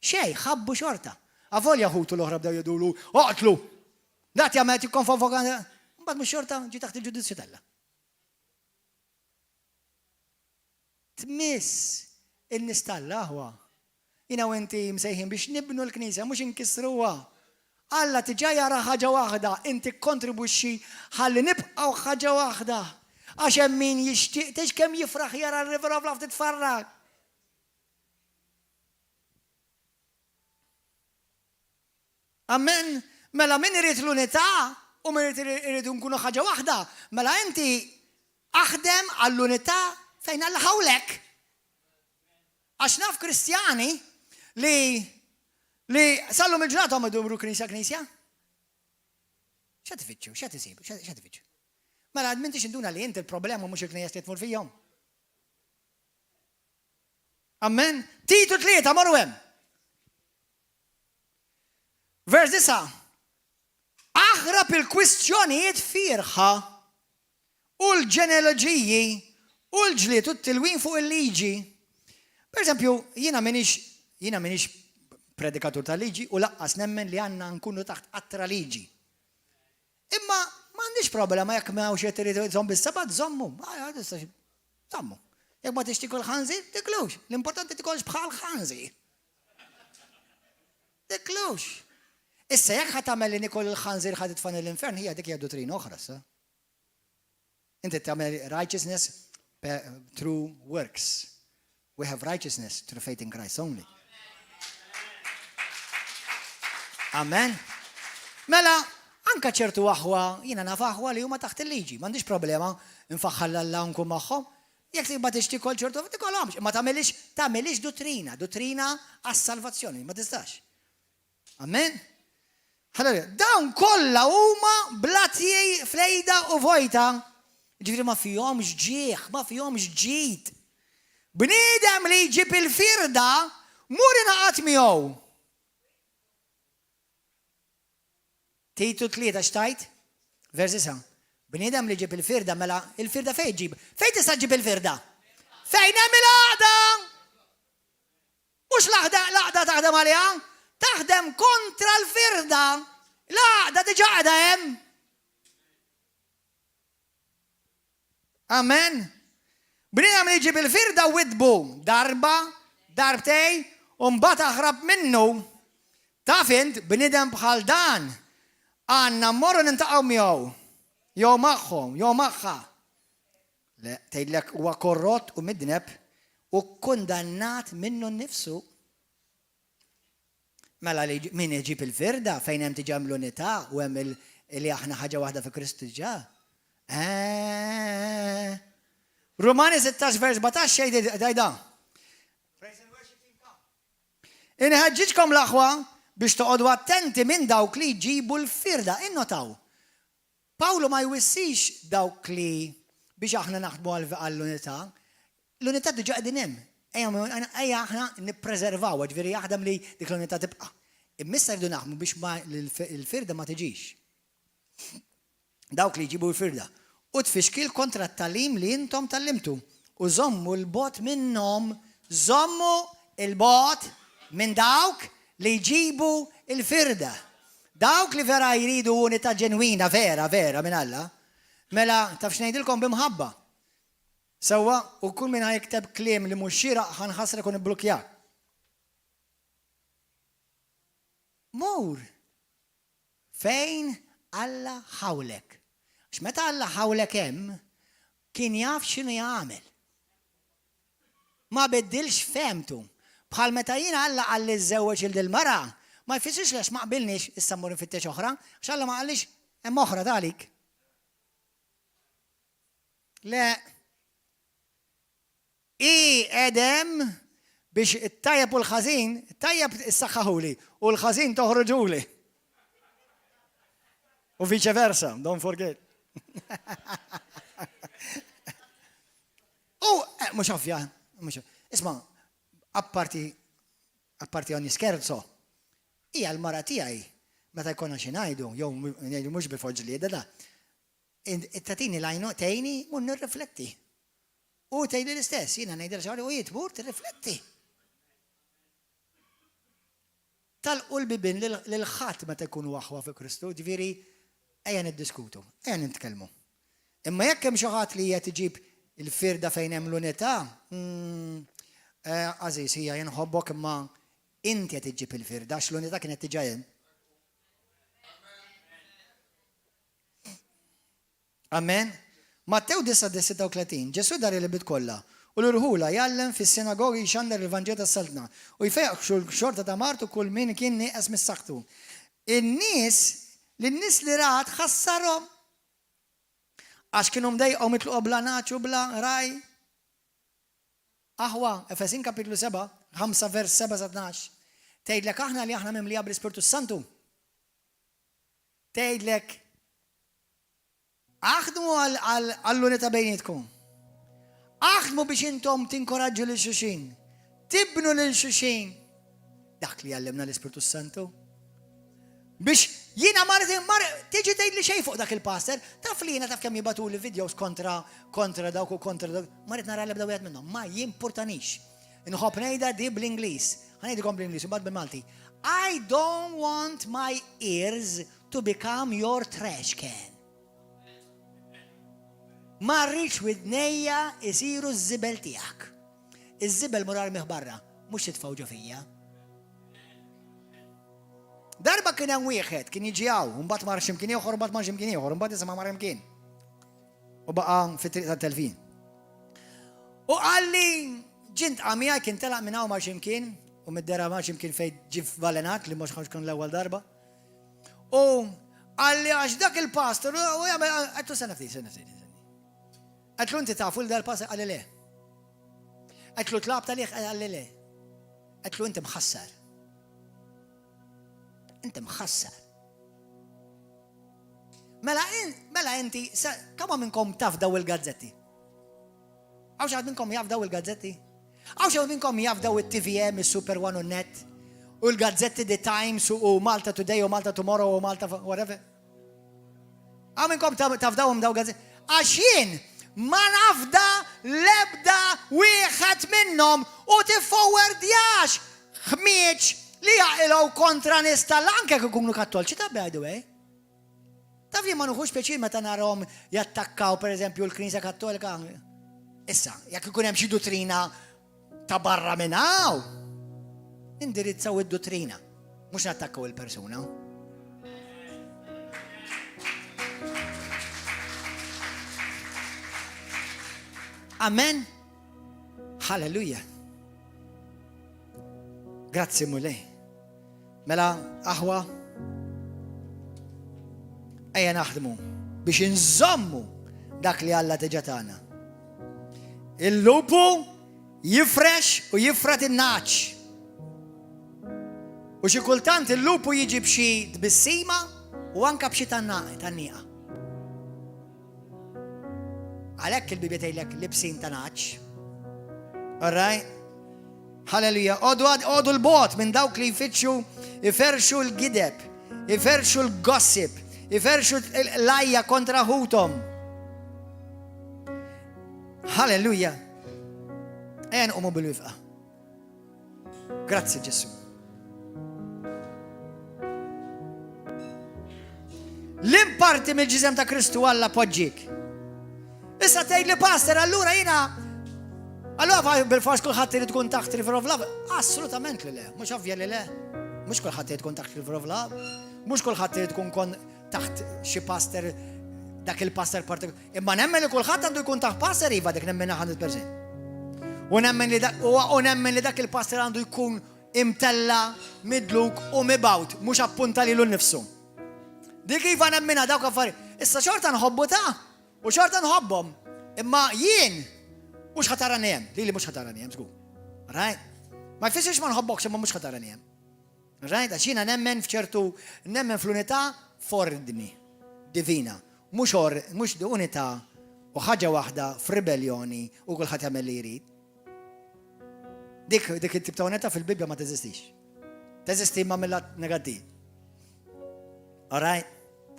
Xejn, ħabbu xorta. Avolja ħutu l-oħra bdew jgħidulu, oqtlu! Dak jagħmel qed jikkonfoka. Mbagħad mhux xorta ġie taħt il-ġudizzju t'Alla. Tmiss in-nies t'Alla aħwa. Jiena u inti msejħin biex nibnu l-Knisja mhux inkissruha. Alla diġà jara ħaġa waħda, inti kkontribwixxi ħalli nibqgħu ħaġa waħda. Għax hemm min jixtieq tgħix kemm jifraħ jara r-River of Love titfarrak. Amen. Mela min irid l-unità u min irid nkunu ħaġa waħda, mela inti aħdem għall-unità fejn Alla ħawlek. Għax naf Kristjani li li sallum il-ġurnata huma jduru knisja knisja. Xa tfittxu, xa tisibu, xa tfittxu. Mela m'intix induna li inti l-problema mhux il-knejjes li tmur fihom. Amen. Titu tlieta morru hemm. Vers 9. Aħrab il-kwistjonijiet fierħa u l-ġenealoġiji u l-ġlied u t-tilwim fuq il-liġi. Per eżempju, jiena minix jiena minix predikatur tal-liġi u laqqas nemmen li għandna nkunu taħt qatra liġi. Imma m'għandekx. M'għandix problema jekk ma hawnx qed irid iżomm bis-Sabat, żommu. Żommu. Jekk ma tix tikol ħanżir, tiklux. L-importanti tikolx bħal ħanżir. Tiklux. Issa jekk ħa tagħmel li nikol il-ħanżir ħa titfani l-infern, hija dik hija dottrina oħra sa. Inti tagħmel righteousness through works. We have righteousness through faith in Christ only. Amen. Mela, anka ċertu aħwa, jiena naf aħwa li huma taħt il-liġi, m'għandix problema nfaħħar l-Alla nkun magħhom. Jekk ma tix tikol ċertu, tikolhomx, ma tagħmilix tagħmilix duttrina, duttrina għas-salvazzjoni, ma tistax. Amen. Halleluja. Dawn kollha huma blatji flejda u vojta. Ġifieri ma fihomx ġieħ, ma fihomx ġid. Bniedem li jġib il-firda, mur ingħaqad miegħu. Titu 3 x'tgħid? Vers 9. Bniedem li ġib il-firda, mela il-firda fejn ġib? Fejn tista' ġib il-firda? Fejn hemm il-għaqda? Mhux l-għaqda, l-għaqda taħdem għaliha, taħdem kontra l-firda. L-għaqda diġà qiegħda hemm. Amen. Bniedem li jġib il-firda widbu darba, darbtej, u mbagħad aħrab minnu. Taf int bniedem bħal dan għandna mmorru nintaqgħu miegħu, jew magħhom, jew magħha. Le, tgħidlek huwa korrott u midneb u kkundannat minnu nnifsu. Mela li min iġib il-firda fejn hemm diġà hemm l-unità u hemm li aħna ħaġa waħda fi Kristu diġà. Eh. Rumani 16 vers 17 xejn dajda. Inħeġġiġkom l-aħwa biex toqogħdu attenti minn dawk li jġibu l-firda. Innotaw, Pawlu ma jwissix dawk li biex aħna naħdmu għall-unità. L-unità diġà qegħdin hemm. Ejja aħna nippreservawha, ġifieri jaħdem li dik l-unità tibqa'. Imma issa rridu naħdmu biex l-firda ma tiġix. Dawk li jġibu l-firda. U tfixkil kontra t-tagħlim li intom tgħallimtu. U żommu 'l bogħod minnhom, żommu 'l bogħod minn dawk li jġibu l-firda. Dawk li vera jridu unità ġenwina, vera, vera minn Alla, mela taf x'ngħidilkom b'imħabba. Sewwa, u kull min ħa jikteb kliem li mhux xieraq ħa nħassrek u nibblukkjak. Mur fejn Alla ħawlek. Għax meta Alla ħawlek hemm, kien jaf x'inhu jagħmel. Ma biddilx fehmtu. Bħal meta jiena Alla qalli żżewweġ 'il dil-mara, ma jfissirx li għax ma qbilniex issa mmur infittex oħra, għax Alla ma qallix hemm oħra ta' għalik. Le. Hi qiegħda hemm biex it-tajjeb u l-ħażin, it-tajjeb issaħħaħuli u l-ħażin toħroġuli. U vice versa, don't forget. U, eh, mhux ovvja, mhux. Isma', apparti apparti ogni scherzo, hija l-mara tiegħi meta jkollna xi ngħidu, jew ngħidu mhux bi ġlieda da, tagħtini l-għajnu tgħinni u nirrifletti. U tgħidli l-istess, jiena ngħidilha xi ħaġa u hi tmur tirrifletti. Tagħlqu l-bibien lil ħadd meta jkunu aħwa fi Kristu, ġifieri ejja niddiskutu, ejja nitkellmu. Imma jekk hemm xi ħadd li qiegħed iġib il-firda fejn hemm l-unità, għażiż ħija jien nħobbok imma inti qed iġġib il-firda għax l-unità kienet diġà hemm. Amen. Mattew 9:36, Ġesù dar il-bid kollha u l-irħula jgħallem fis-sinagogi jxandar il-Vanġelu tas-Saltna u jfejjaq kull xorta ta' mard u kull min kien nieqes mis-saħħtu. In-nies, lin-nies li rat ħassarhom għax kienu mdejqa u mitluqa bla nagħaġ u bla ragħaj. Aħwa, Efesin kapitlu 7, 5 vers 7 sa 12, tgħidlek aħna li aħna mimlija bl-Ispirtu s-Santu. Tgħidlek Aħdmu għall-unità bejnietkom. Aħdmu biex intom tinkoraġġu lil xulxin. Tibnu lil xulxin. Dak li jgħallimna l-Ispirtu Santu. Biex jiena mar tiġi tgħid li xejn fuq dak il-pastor, taf li jiena taf kemm jibatu li videos kontra kontra dawk u kontra dawk, ma rrid nara l-ebda wieħed minnhom, ma jimpurtanix. Inħobb ngħidha di bl-Ingliż. Ħa ngħidilkom bl-Ingliż u mbagħad bil-Malti. I don't want my ears to become your trash can. Ma rridx widnejja jsiru ż-żibel tiegħek. Iż-żibel mur armih barra, mhux titfgħu ġo fija. Darba kien hemm wieħed kien jiġi hawn, u mbagħad mar x'imkien ieħor, mbagħad mar x'imkien ieħor, mbagħad issa ma mar imkien. U baqa' fit-triq tat-telfin. U qalli ġint għamija kien telaq minn hawn mar x'imkien u mid-dera mar x'imkien fejn ġie valenat li mhux tkun l-ewwel darba. U qalli għax dak il-pastor u jagħmel għedtlu sena ftit, sena ftit. Għedtlu inti tafu l dal-pastor qalli le. Għedtlu tlab talih qalli le. Għedtlu inti mħassar. Inti mħassar. Mela, mela inti, kemm minnkom taf daw il-gazzetti? Hawn xi ħadd minnkom jaf daw il-gazzetti? Hawn xi ħadd minnkom jaf daw it-TVM, is-Super One u Net, u l-gazzetti The Times u Malta Today u Malta Tomorrow u Malta whatever? Hawn minnkom taf dawhom daw gazzetti? Għax jien ma nafda l-ebda wieħed minnhom u tifforwardjax ħmieġ li jaqilgħu kontra nies tal anke jekk ikunu kattolċi ta' by the way. Taf li ma nuħux pjaċir meta narahom jattakkaw pereżempju l-Knisja Kattolika. Issa, jekk ikun hemm xi duttrina ta' barra minn hawn, indirizzaw id-duttrina, mhux nattakkaw il-persuna. Amen. Halleluja. Grazzi Mulej. Mela, aħwa, ejja naħdmu biex inżommu dak li Alla diġà tagħna. Il-lupu jifrex u jifrat in-naċ. U xi kultant il-lupu jiġi b'xi tbissima u anka b'xi tanniqa. Għalhekk il-Bibja tgħidlek libsin ta' naċ. All right? Halleluja. Għodu l-bot minn dawk li jfittxu iferxu l-gideb, iferxu l-gossip, iferxu l-lajja kontra ħuthom. Halleluja. Ejja nqumu bil-wifqa. Grazzi Ġesu. L-imparti mill-ġisem ta' Kristu Alla poġġik. Issa tgħid li pastor allura jiena Allura bil-fors kulħadd irid tkun taħt River of Love? Assolutament li le, mhux ovvja li le. Mhux kulħadd irid tkun taħt River of Love. Mhux kulħadd irid tkun kon taħt xi pastor dak il-pastor partikolari. Imma nemmen li kulħadd għandu jkun taħt pastor iva dik nemmen 100%. U nemmen li dak u nemmen li dak il-pastor għandu jkun imtella, midluk u mibgħut, mhux appunta lilu nnifsu. Dik iva nemminha dawk affarijiet. Issa xorta nħobbu ta' u xorta nħobbhom. Imma jien mhux ħa tarani hemm, lili mhux ħa tarani hemm żgur. Right? Ma jfissirx ma nħobbokx imma mhux ħa tarani hemm. Right? Għax jiena nemmen f'ċertu nemmen fl-unità f'ordni divina. Mhux or, mhux unità u ħaġa waħda f'ribellioni u kulħadd jagħmel li jrid. Dik dik it-tip ta' unità fil-Bibbja ma teżistix. Teżisti ma mill-lat negattiv. All right?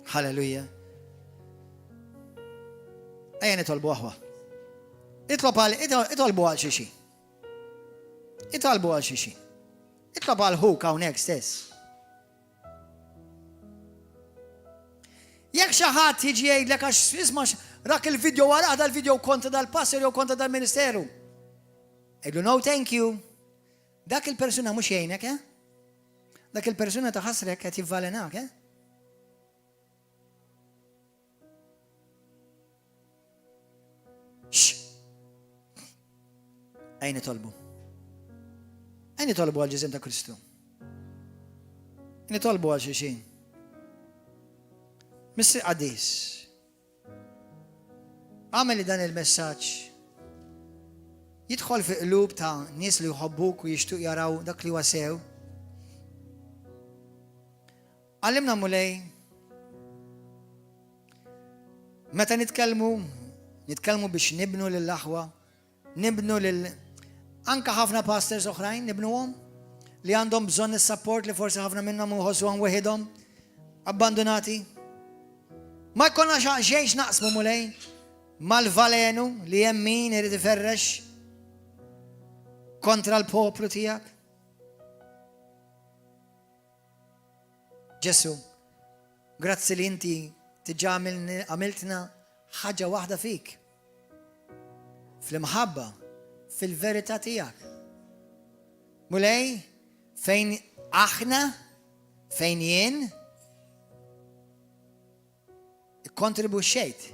Hallelujah. Ejja nitolbu aħwa. Itlob għal, itolbu għal xi Itolbu għal xi Itlob għal ħuk hawnhekk stess. Jekk xi ħadd jiġi jgħidlek għax isma' rak il-video wara dal-video kontra dal-pastor jew kontra dal-ministeru. Għidlu no thank you. Dak il-persuna mhux jgħinek, eh? Dak il-persuna ta' ħasrek qed jivvalenak, eh? Ejja nitolbu. Ejja nitolbu għal ġisem ta' Kristu. Nitolbu għal xulxin. Missier Qaddis. Agħmel li dan il-messaġġ jidħol fi qlub ta' nies li jħobbuk u jixtuq jaraw dak li huwa sew. Għallimna Mulej meta nitkellmu, nitkellmu biex nibnu lill-aħwa, nibnu lil anka ħafna pastors oħrajn nibnuhom li għandhom bżonn is-support li forsi ħafna minnhom uħossuhom weħidhom abbandonati. Ma jkollna xejn x'naqsmu Mulej mal-valenu li hemm min irid iferrex kontra l-poplu tiegħek. Ġesu, grazzi li inti diġà għamiltna ħaġa waħda fik. Fl-imħabba, fil-verità tiegħek. Mulej, fejn aħna, fejn jien, ikkontribwixxejt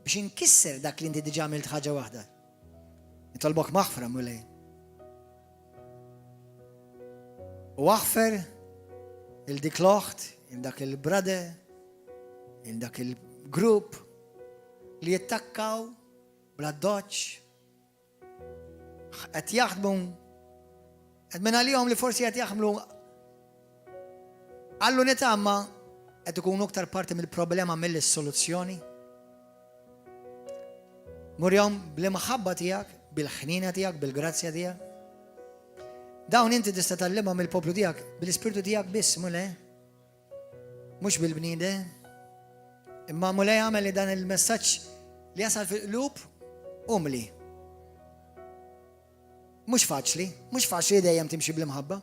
biex inkisser dak li inti diġà għamilt ħaġa waħda. Nitolbok maħfra, Mulej. U aħfer il dik l-oħt, il dak il-brother, il dak il-grupp li jittakkaw bla doċ qed jaħdmu qed minn għalihom li forsi qed jaħdmu għall-unità ma qed ikunu aktar parti mill-problema mill-soluzzjoni. Murjom bl-imħabba tiegħek, bil-ħnina tiegħek, bil-grazzja tiegħek. Dawn inti tista' tgħallimhom il-poplu tiegħek bil-ispirtu tiegħek biss, mule. Mhux bil-bniedem. Imma Mulej għamel li dan il-messaġġ li jasal fil-qlub umli. Mhux faċli, mhux faċli li dejjem timxi bl-imħabba.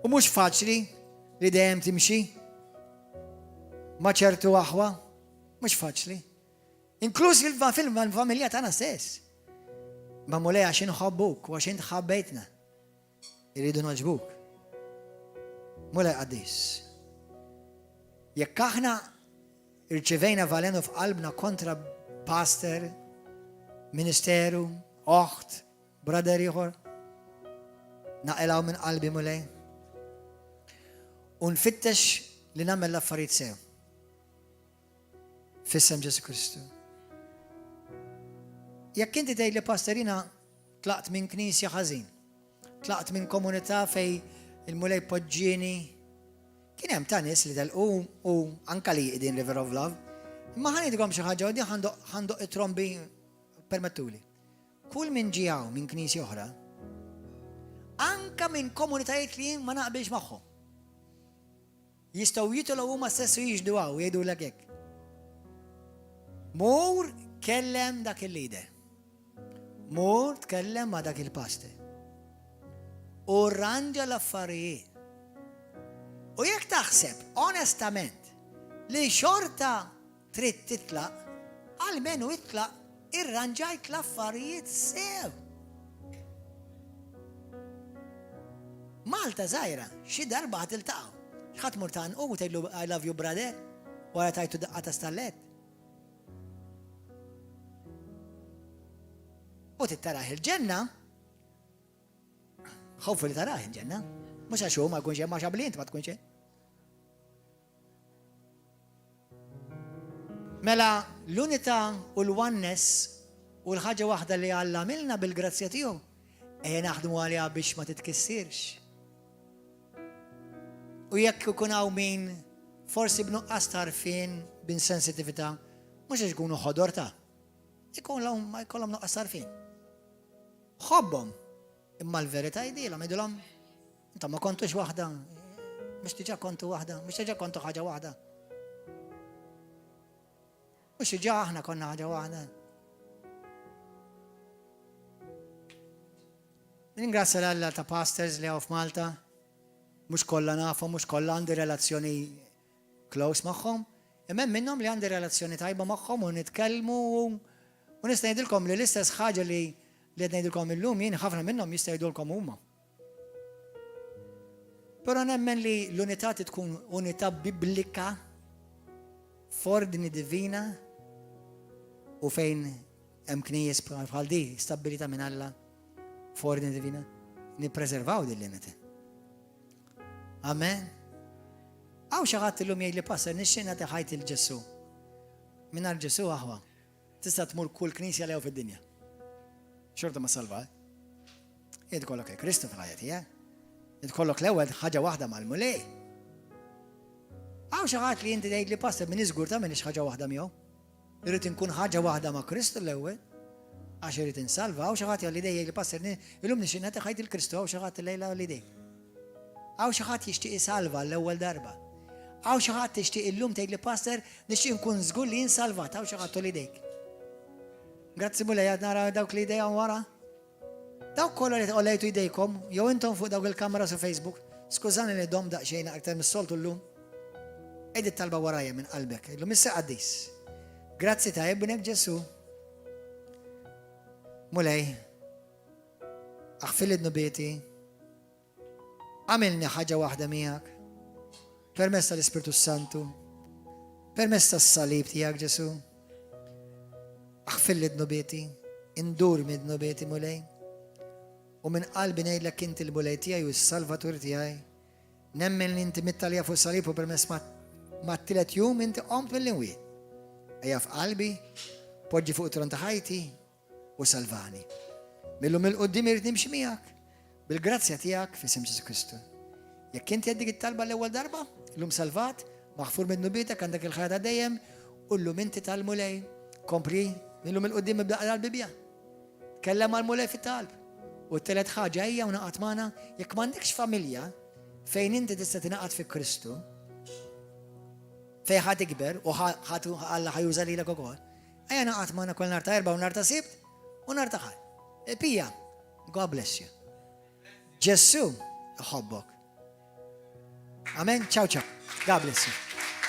U mhux faċli li dejjem timxi ma' ċertu aħwa, mhux faċli. Inkluż fil-familja tagħna stess. Ma Mulej għax inħobbuk u għax int ħabbejtna. Irridu nogħġbuk. Mulej qaddis. Jekk aħna irċivejna valenu f'qalbna kontra pastor, ministeru, oħt, brother ieħor, naqilgħu minn qalbi Mulej. U nfittex li nagħmel l-affarijiet sew. F'isem Ġesu Kristu. Jekk inti tgħid li pastor jiena tlaqt minn knisja ħażin, tlaqt minn komunità fej il-Mulej poġġieni, kien hemm ta' nies li telqu u anka li qegħdin River of Love. Imma ħa ngħidilkom xi ħaġa u di ħandoq it-trombi permettuli. Kull min ġie hawn minn knisja oħra, anka minn komunitajiet li jien ma naqbilx magħhom. Jistgħu jitilgħu huma stess u jixhdu hawn u jgħidulek hekk. Mur kellem dak il-leader. Mur tkellem ma' dak il-pastor. U rranġa l-affarijiet. U jekk taħseb onestament li xorta Trid titlaq, almenu itlaq irranġajt l-affarijiet sew. Malta żgħira, xi darba ħa tiltaqgħu. X'ħa tmur tgħannqu u tgħidlu I love you brother wara tajtu daqqa ta' stallett? U trid tarah il-ġenna, ħawfu li tarah il-ġenna, mhux għax hu ma jkunx hemm għax qabli int ma tkunx hemm. Mela l-unità u l-oneness u l-ħaġa waħda li Alla għamilna bil-grazzja tiegħu, ejja naħdmu għaliha biex ma titkissirx. U jekk ikun hawn min forsi b'nuqqas ta' għarfien, b'insensitività, mhux għax ikunu ħodor ta' ikollhom ma jkollhom nuqqas ta' għarfien. Ħobbhom, imma l-verità jgħidilhom, jgħidilhom Intom ma kontux waħda, mhux diġà kontu waħda, mhux diġà kontu ħaġa waħda. Mhux diġà aħna konna ħaġa waħda. Ningrazzja l-Alla ta' pastors li hawn f'Malta, mhux kollha nafhom, mhux kollha għandi relazzjoni close magħhom, imma hemm minnhom li għandi relazzjoni tajba magħhom u nitkellmu u nista' ngħidilkom li l-istess ħaġa li li qed ngħidilkom illum jien ħafna minnhom jista' jgħidulkom huma. Però nemmen li l-unità tkun unità biblika f'ordni divina u fejn hemm knejjes bħal di stabbilita minn Alla f'ordni divina nippreservaw din l-unità. Amen. Hawn xi ħadd illum jgħid li pastor nixtieq nagħti ħajti 'l Ġesù. Mingħajr Ġesù aħwa. Tista' tmur kull knisja li hawn fid-dinja. Xorta ma salva. Id kollok il-Kristu fil-ħajja tiegħek. Id kollok l-ewwel ħaġa waħda mal-Mulej. Hawn xi ħadd li inti tgħid li pastor min iżgur ta' minix ħaġa waħda miegħu. Irrid inkun ħaġa waħda ma' Kristu l-ewwel għax irid insalva. Hawn xi ħadd li dejjem li pastor illum nixtieq nagħti ħajti l-Kristu hawn xi ħadd illejla li dej. Hawn xi ħadd jixtieq isalva l-ewwel darba. Hawn xi ħadd tixtieq illum tgħid li pastor nixtieq nkun żgur li jien salvat, hawn xi ħadd li dejk. Grazzi Mulej għad nara dawk li idejhom wara. Dawk kollha li tqollejtu jdejkom, jew intom fuq dawk il-kameras u Facebook, skużani li dom daqsxejn aktar mis-soltu llum. Għid it-talba warajja minn qalbek. Illum issa qaddis. Grazzi ta' ibnek Ġesu. Mulej, aħfirli dnubieti, agħmilni ħaġa waħda miegħek, permezz tal-Ispirtu Santu, permezz tas-salib tiegħek Ġesu. Aħfirli dnubieti, indur minn dnubieti Mulej, u minn qalbi ngħidlek inti l-Mulej tiegħi u s-Salvatur tiegħi. Nemmen li inti mitt għalija fuq salib u permezz mat-tielet jum inti qomt mill-imwiet. Ejja f'qalbi, poġġi fuq tron ta' ħajti u salvani. Mil-lum 'il quddiem irrid nimxi miegħek bil-grazzja tiegħek f'isem Ġesu Kristu. Jekk inti għedt dik it-talba l-ewwel darba, llum salvat, maħfur minn dnubietek, għandek il-ħajja ta' dejjem, u llum inti tal-Mulej. Kompli, mil-lum 'il quddiem ibda l-Bibja. Tkellem mal-Mulej fit-talb. U t-tielet ħaġa hija ingħaqad magħna jekk m'għandekx familja fejn inti tista' tingħaqad fi Kristu, fejn ħa tikber u ħadd Alla ħa juża lilek ukoll. Ejja ingħaqad magħna kull nhar ta' Erbgħa u nhar ta' Sibt u nhar ta' Ħadd. Pija, God bless you. Ġesu iħobbok. Amen. Ciao ciao. God bless you.